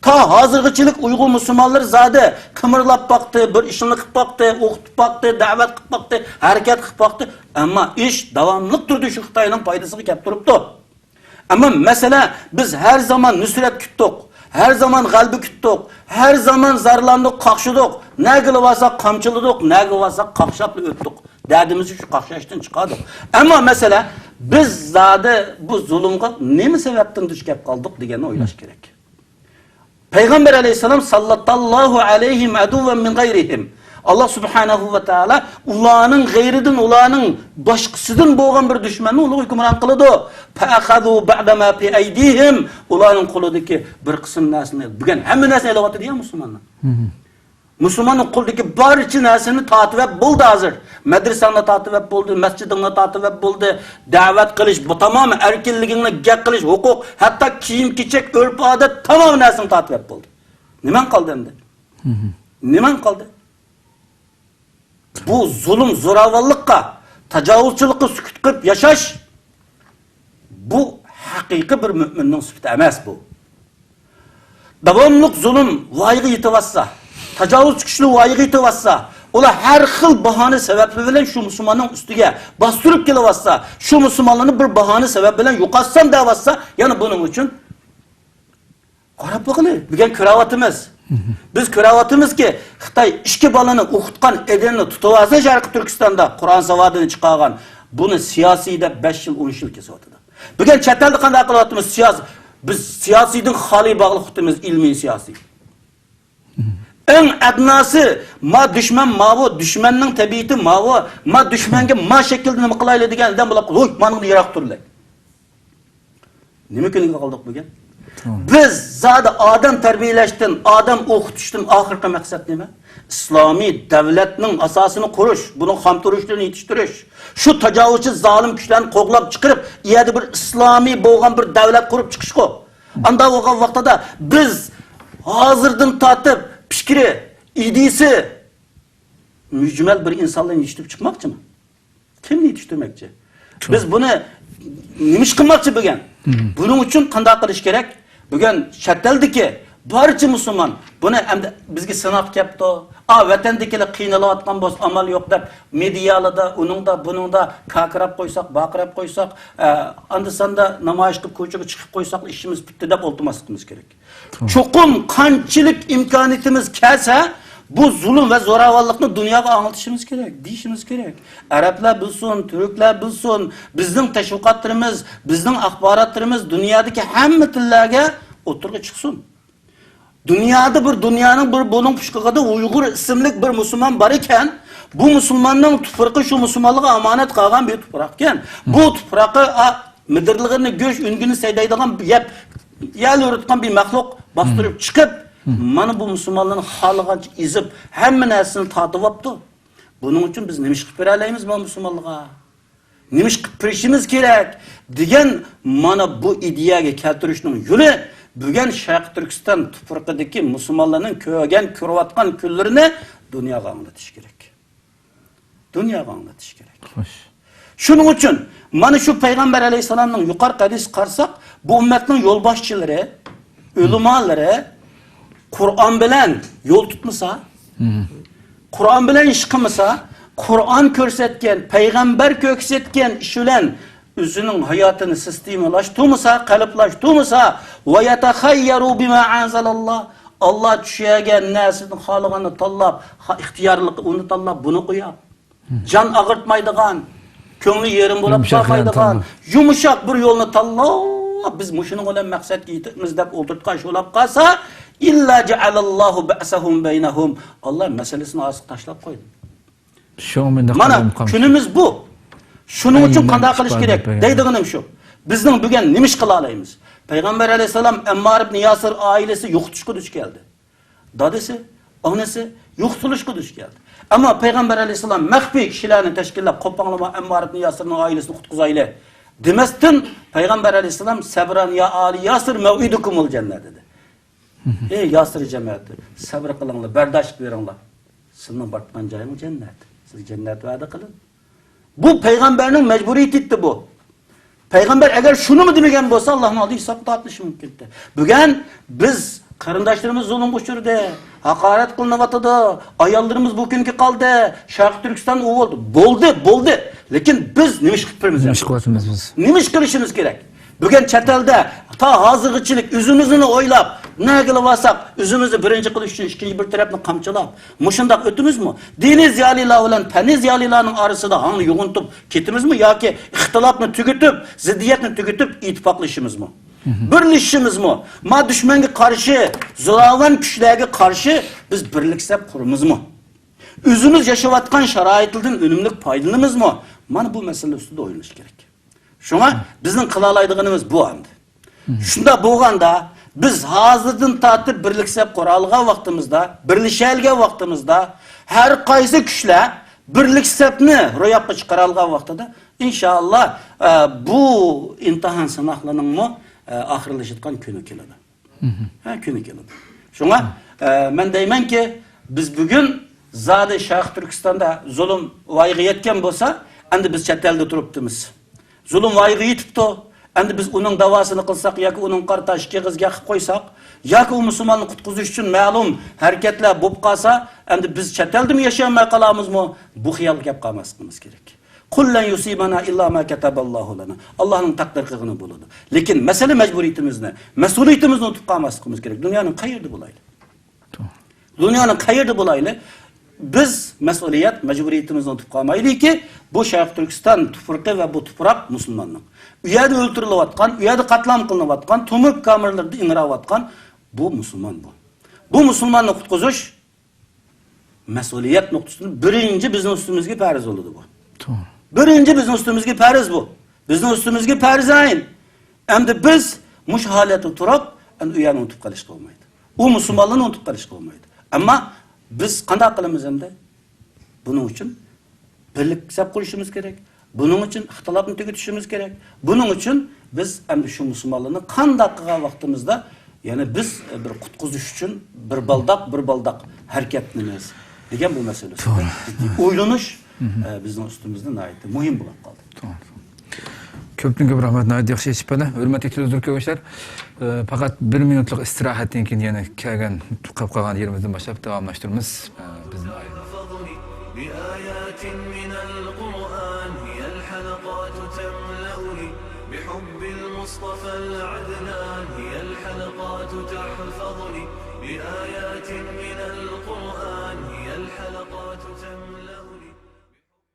تا ھازىرغىچىلىك ئۇيغۇر مۇسۇلمانلىرى زادى قىمىرلاپ باقتى، بىر ئىشلارنى قىلىپ باقتى، ئوقۇتۇپ باقتى، دەۋەت قىلىپ باقتى، ھەرىكەت قىلىپ باقتى. ئەمما ئىش داۋاملىق تۇردى، شۇ خىتاينىڭ پايدىسىغا كەپ تۇرۇپتۇ. ئەمما مەسىلە، بىز ھەر زامان نۇسرەت كۈتتۇق، ھەر زامان غەلىبە كۈتتۇق، ھەر زامان زارلاندۇق، قاقشىدۇق، نەگىلا بارساق قامچىلىدۇق، نەگىلا بارساق قاقشاپلا ئۆتتۇق. دەردىمىزنى شۇ قاقشاشتىن چىقاردۇق. ئەمما مەسىلە، بىز زادى بۇ زۇلۇمغا نېمە سەۋەبتىن دۇچ كەپ قالدۇق دېگەننى ئويلاش كېرەك. پەيغەمبەر ئەلەيھىسسالام ساللاتاللاھۇ ئەلەيھىم ئەدۇۋۋەن مىن غەيرىھىم. ئاللا سۇبھانەھۇ ۋە تائالا ئۇلارنىڭ غەيرىدىن، ئۇلارنىڭ باشقىسىدىن بولغان بىر دۈشمەننى ئۇلارغا ھۆكۈمران قىلىدۇ. فەئەخەزۇ بەئدە ما فى ئەيدىھىم. ئۇلارنىڭ قولىدىكى بىر قىسىم نەرسىنى، بۈگۈن ھەممە نەرسىنى ئېلىۋاتىدۇ يا مۇسۇلمانلار. مۇسۇلماننىڭ قولىدىكى بارچە نەرسىنى تارتىۋەپ بولدى ھازىر. مەدرىسەڭنى تارتىۋەپ بولدى، مەسچىتىڭنى تارتىۋەپ بولدى، دەۋەت قىلىش، بۇ تامامەن ئەركىنلىكىڭنى، گەپ قىلىش، ھوقۇق، ھەتتا كىيىم-كېچەك، ئۆرپ-ئادەت تامامەن نەرسىنى تارتىۋەپ بولدى. نېمەڭ قالدى ئەمدى؟ نېمەڭ قالدى؟ بۇ زۇلۇم، زوراۋانلىققا، تاجاۋۇزچىلىققا سۈكۈت قىلىپ ياشاش، بۇ ھەقىقىي بىر مۆمىننىڭ سۈپىتى ئەمەس بۇ. داۋاملىق زۇلۇم ۋايىغا يېتىۋاتسا، تاجاۋۇزچى كۈچلەر ۋايىغا يېتىۋاتسا، ئۇلار ھەر خىل باھانە سەۋەبى بىلەن شۇ مۇسۇلماننىڭ ئۈستىگە باستۇرۇپ كېلىۋاتسا، شۇ مۇسۇلمانلارنى بىر باھانە سەۋەب بىلەن يوقاتسام دەۋاتسا، يەنە بۇنىڭ ئۈچۈن قاراپ باقىلى، بۈگۈن كۆرۈۋاتىمىز. بىز كۆرۈۋاتىمىزكى، خىتاي ئىككى بالىنى ئوقۇتقان ئېدىننى تۇتۇۋالسا، شەرقىي تۈركىستاندا قۇرئان ساۋادىنى چىقارغان، بۇنى سىياسىي دەپ بەش يىل، ئون يىل كېسىۋاتىدۇ. بۈگۈن چەت ئەلدە قانداق قىلىۋاتىمىز؟ سىياسىي، بىز سىياسىيدىن خالىي باغلىق تۇتىمىز، ئىلمىي سىياسىي. ئەڭ ئەدناسى، ما دۈشمەن ماۋۇ، دۈشمەننىڭ تەبىئىتى ماۋۇ، ما دۈشمەنگە ما شەكىلدە نېمە قىلايلى دېگەن ئادەم بولۇپ، ھوي، مانىڭدىن يىراق تۇرۇلە. نېمە كۈنگە قالدۇق بۈگۈن؟ بىز زادى ئادەم تەربىيەلەشتىن، ئادەم ئوقۇتۇشتىن ئاخىرقى مەقسەت نېمە؟ ئىسلامىي دەۋلەتنىڭ ئاساسىنى قۇرۇش، بۇنىڭ خام تۇرۇشلىرىنى يېتىشتۈرۈش. شۇ تاجاۋۇزچى زالىم كۈچلەرنى قوغلاپ چىقىرىپ، ئۇ يەردە بىر ئىسلامىي بولغان بىر دەۋلەت قۇرۇپ چىقىشقۇ. ئاندا بولغان ۋاقتىدا بىز ھازىردىن تارتىپ پىكرى، ئىدىيىسى مۈجمەل بىر ئىنسانلارنى يېتىشتۈرۈپ چىقماقچىمۇ؟ كىمنى يېتىشتۈرمەكچى؟ بىز بۇنى نېمە ئىش قىلماقچى بۈگۈن؟ بۇنىڭ ئۈچۈن قانداق قىلىش كېرەك؟ بۈگۈن چەت ئەلدىكى بارچە مۇسۇلمان بۇنى ئەمدى بىزگە سىناق كەپتۇ. ئا، ۋەتەندىكىلەر قىينىلىۋاتقان بولسا ئامال يوق دەپ، مېدىيالاردا، ئۇنىڭدا، بۇنىڭدا كاكىراپ قويساق، باقىراپ قويساق، ئە، ئاندا-ساندا نامايىش قىلىپ كوچىغا چىقىپ قويساق ئىشىمىز پۈتتى دەپ ئولتۇرماسلىقىمىز كېرەك. چوقۇم قانچىلىك ئىمكانىيىتىمىز كەلسە، بۇ زۇلۇم ۋە زوراۋانلىقنى دۇنياغا ئاڭلىتىشىمىز كېرەك، دېيىشىمىز كېرەك. ئەرەبلەر بىلسۇن، تۈركلەر بىلسۇن، بىزنىڭ تەشۋىقاتلىرىمىز، بىزنىڭ ئاخباراتلىرىمىز دۇنيادىكى ھەممە تىللارغا ئوتتۇرىغا چىقسۇن. دۇنيادا بىر، دۇنيانىڭ بىر بۇلۇڭ پۇچقىقىدا ئۇيغۇر ئىسىملىك بىر مۇسۇلمان بار ئىكەن، بۇ مۇسۇلماننىڭ تۇپرىقى شۇ مۇسۇلمانلارغا ئامانەت قالغان بىر تۇپراق ئىكەن. بۇ تۇپراققا، ئا، مىدىرلىغىنى گۆش، ئۈنگىنى سەيدەيدىغان يەپ، يەل يورۇتقان بىر مەخلۇق باستۇرۇپ چىقىپ، مانا بۇ مۇسۇلمانلارنى خالىغانچە ئېزىپ، ھەممە نەرسىنى تارتىۋاپتۇ. بۇنىڭ ئۈچۈن بىز نېمە ئىش قىلىپ بېرەلەيمىز مانا مۇسۇلمانلارغا؟ نېمە ئىش قىلىپ بېرىشىمىز كېرەك؟ دېگەن مانا بۇ ئىدىيەگە كەلتۈرۈشنىڭ يولى بۈگۈن شەرقىي تۈركىستان تۇپرىقىدىكى مۇسۇلمانلارنىڭ كۆرگەن، كۆرۈۋاتقان كۈنلىرىنى دۇنياغا ئاڭلىتىش كېرەك. دۇنياغا ئاڭلىتىش كېرەك. خوش. شۇنىڭ ئۈچۈن مانا شۇ پەيغەمبەر ئەلەيھىسسالامنىڭ يۇقىرىقى ھەدىسىگە قارىساق، بۇ ئۈممەتنىڭ يولباشچىلىرى، ئۆلىمالىرى قۇرئان بىلەن يول تۇتمىسا، قۇرئان بىلەن ئىش قىلمىسا، قۇرئان كۆرسەتكەن، پەيغەمبەر كۆرسەتكەن ئىش بىلەن ئۆزىنىڭ ھاياتىنى سىستېمىلاشتۇرمىسا، قېلىپلاشتۇرمىسا، ۋە يەتەخەييەرۇ بىما ئەنزەلاللا، ئاللا چۈشۈرگەن نەرسىدىن خالىغاننى تاللاپ، خا-، ئىختىيارلىقى ئۇنى تاللاپ، بۇنى قوياپ. جان ئاغرىتمايدىغان، كۆڭلى يېرىم بولاپ قالمايدىغان، يۇمشاق بىر يولنى تاللاپ، بىز مۇشۇنىڭ بىلەن مەقسەتكە يېتىمىز دەپ ئولتۇرتقان شۇلاپ قالسا، ئىللا جەئەلەللاھۇ بەئسەھۇم بەينەھۇم. ئاللا مەسىلىسىنى ئارىسىغا تاشلاپ قويدى. شۇ مۇنداق مانا قىلىپ قالمىسۇن. كۈنىمىز بۇ. شۇنىڭ ئۈچۈن قانداق قىلىش كېرەك دەيدىغىنىم شۇ. بىزنىڭ بۈگۈن نېمە ئىش قىلالايمىز؟ پەيغەمبەر ئەلەيھىسسالام ئەممار ئىبن ياسىر ئائىلىسى يوقىتىشقا دۇچ كەلدى. دادىسى، ئانىسى يوقىتىلىشقا دۇچ كەلدى. ئەمما پەيغەمبەر ئەلەيھىسسالام مەخپىي كىشىلەرنى تەشكىللەپ، قوپاڭلىما ئەممار ئىبن ياسىرنىڭ ئائىلىسىنى قۇتقۇزايلى دېمەستىن، پەيغەمبەر ئەلەيھىسسالام، سەبران يا ئالى ياسىر مەۋئىدۇكۇمۇل جەننە دېدى. ئەي ياسىر جەمەتى، سەبر قىلىڭلار، بەرداشلىق بېرىڭلار. سىزنىڭ بارىدىغان جايىڭىز جەننەت. سىزگە جەننەت ۋەدە قىلىندى. بۇ پەيغەمبەرنىڭ مەجبۇرىيىتى ئىدى بۇ. پەيغەمبەر ئەگەر شۇنىمۇ دېمىگەن بولسا، ئاللانىڭ ئالدىدا ھېسابقا تارتىلىشى مۇمكىن ئىدى. بۈگۈن بىز قېرىنداشلىرىمىز زۇلۇمغا ئۇچرىدى، ھاقارەت قىلىنىۋاتىدۇ، ئاياللىرىمىز بۇ كۈنگە قالدى، شەرقىي تۈركىستان ئۇ بولدى. بولدى، بولدى. لېكىن بىز نېمە ئىش قىلىپ تۇرىمىز؟ نېمە ئىش قىلىۋاتىمىز بىز؟ نېمە ئىش قىلىشىمىز كېرەك؟ بۈگۈن چەت ئەلدە تا ھازىرغىچىلىك ئۆزىمىزنى ئويلاپ، نەگىلا بارساق، ئۆزىمىزنى بىرىنچى قىلىش ئۈچۈن ئىككىنچى بىر تەرەپنى قامچىلاپ، مۇشۇنداق ئۆتىمىزمۇ؟ دىنىي زىيالىيلار بىلەن پەننىي زىيالىيلارنىڭ ئارىسىدا ھاڭنى يوغىنىتىپ كېتىمىزمۇ ياكى ئىختىلاپنى تۈگىتىپ، زىددىيەتنى تۈگىتىپ، ئىتتىپاقلىشىمىزمۇ؟ بىرلىشىشىمىزمۇ؟ ما دۈشمەنگە قارشى، زوراۋان كۈچلەرگە قارشى بىز بىرلىك سەپ قۇرىمىزمۇ؟ ئۆزىمىز ياشاۋاتقان شارائىتلىدىن ئۈنۈملۈك پايدىلىنىمىزمۇ؟ مانا بۇ مەسىلە ئۈستىدە ئويلىنىش كېرەك. شۇڭا بىزنىڭ قىلالايدىغىنىمىز بۇ ئەمدى. شۇنداق بولغاندا، بىز ھازىردىن تارتىپ بىرلىك سەپ قۇرالىغان ۋاقتىمىزدا، بىرلىشەلىگەن ۋاقتىمىزدا، ھەر قايسى كۈچلەر بىرلىك سەپنى روياپقا چىقىرالىغان ۋاقتىدا، ئىنشائاللا، ئە، بۇ ئىمتىھان سىناقلىرىنىڭمۇ، ئە، ئاخىرلىشىدىغان كۈنى كېلىدۇ. ھە، كۈنى كېلىدۇ. شۇڭا، ئە، مەن دەيمەنكى، بىز بۈگۈن زادى شەرقىي تۈركىستاندا زۇلۇم ۋايىغا يەتكەن بولسا، ئەمدى بىز چەت ئەلدە تۇرۇپتىمىز. زۇلۇم ۋايىغا يېتىپتۇ. ئەمدى بىز ئۇنىڭ داۋاسىنى قىلساق ياكى ئۇنىڭغا قارىتا ئىككى ئېغىز گەپ قىلىپ قويساق، ياكى ئۇ مۇسۇلماننى قۇتقۇزۇش ئۈچۈن مەلۇم ھەرىكەتلەر بولۇپ قالسا، ئەمدى بىز چەت ئەلدىمۇ ياشىيالماي قالامىزمۇ؟ بۇ خىيالغا كەپ قالماسلىقىمىز كېرەك. قل لن يصيبنا إلا ما كتب الله لنا. ئاللانىڭ تەقدىر قىلغىنى بولىدۇ. لېكىن مەسىلە مەجبۇرىيىتىمىزنى، مەسئۇلىيىتىمىزنى ئۇنتۇپ قالماسلىقىمىز كېرەك. دۇنيانىڭ قەيەردە بولايلى؟ توغرا. دۇنيانىڭ قەيەردە بولايلى؟ بىز مەسئۇلىيەت، مەجبۇرىيىتىمىزنى ئۇنتۇپ قالمايلىكى، بۇ شەرقىي تۈركىستان تۇپرىقى ۋە بۇ تۇپراق مۇسۇلماننىڭ. ئۇ يەردە ئۆلتۈرۈلۈۋاتقان، ئۇ يەردە قەتلىئام قىلىنىۋاتقان، تومۇر كامېرلىرىدا ئىڭراۋاتقان بۇ مۇسۇلمان بۇ. بۇ مۇسۇلماننى قۇتقۇزۇش مەسئۇلىيەت نۇقتىسىدىن بىرىنچى بىزنىڭ ئۈستىمىزگە پەرز بولىدۇ بۇ. توغرا. بىرىنچى بىزنىڭ ئۈستىمىزگە پەرز بۇ. بىزنىڭ ئۈستىمىزگە پەرزەين. ئەمدى بىز مۇشۇ ھالەتتە تۇرۇپ، ئەمدى ئۇ يەرنى ئۇنتۇپ قېلىشقا بولمايدۇ. ئۇ مۇسۇلمانلارنى ئۇنتۇپ قېلىشقا بولمايدۇ. ئەمما بىز قانداق قىلىمىز ئەمدى؟ بۇنىڭ ئۈچۈن بىرلىك سەپ قۇرۇشىمىز كېرەك. بۇنىڭ ئۈچۈن ئىختىلاپنى تۈگىتىشىمىز كېرەك. بۇنىڭ ئۈچۈن بىز ئەمدى شۇ مۇسۇلمانلارنى قانداق قىلغان ۋاقتىمىزدا، يەنى بىز بىر قۇتقۇزۇش ئۈچۈن بىر بالداق، بىر بالداق ھەرىكەتلىنىمىز دېگەن بۇ مەسىلە ئۈستىدە توغرا. جىددىي ئويلىنىش، ئە، بىزنىڭ ئۈستىمىزدە ناھايىتى مۇھىم بولۇپ قالدى. توغرا. كۆپتىن كۆپ رەھمەت، ناھايىتى ياخشى ئېچىپ بەردى. ھۆرمەتلىك تېلېۋىزور كۆرگۈچىلەر، ئە، پەقەت بىر مىنۇتلۇق ئىستىراھەتتىن كېيىن يەنە كەلگەن، قېلىپ قالغان يېرىمىزدىن باشلاپ داۋاملاشتۇرىمىز. ئە، بىزنى ئايرىماڭ. بآيات من القرآن هي الحلقات تملأني، بحب المصطفى العدنان هي الحلقات تحفظني، بآيات من القرآن هي الحلقات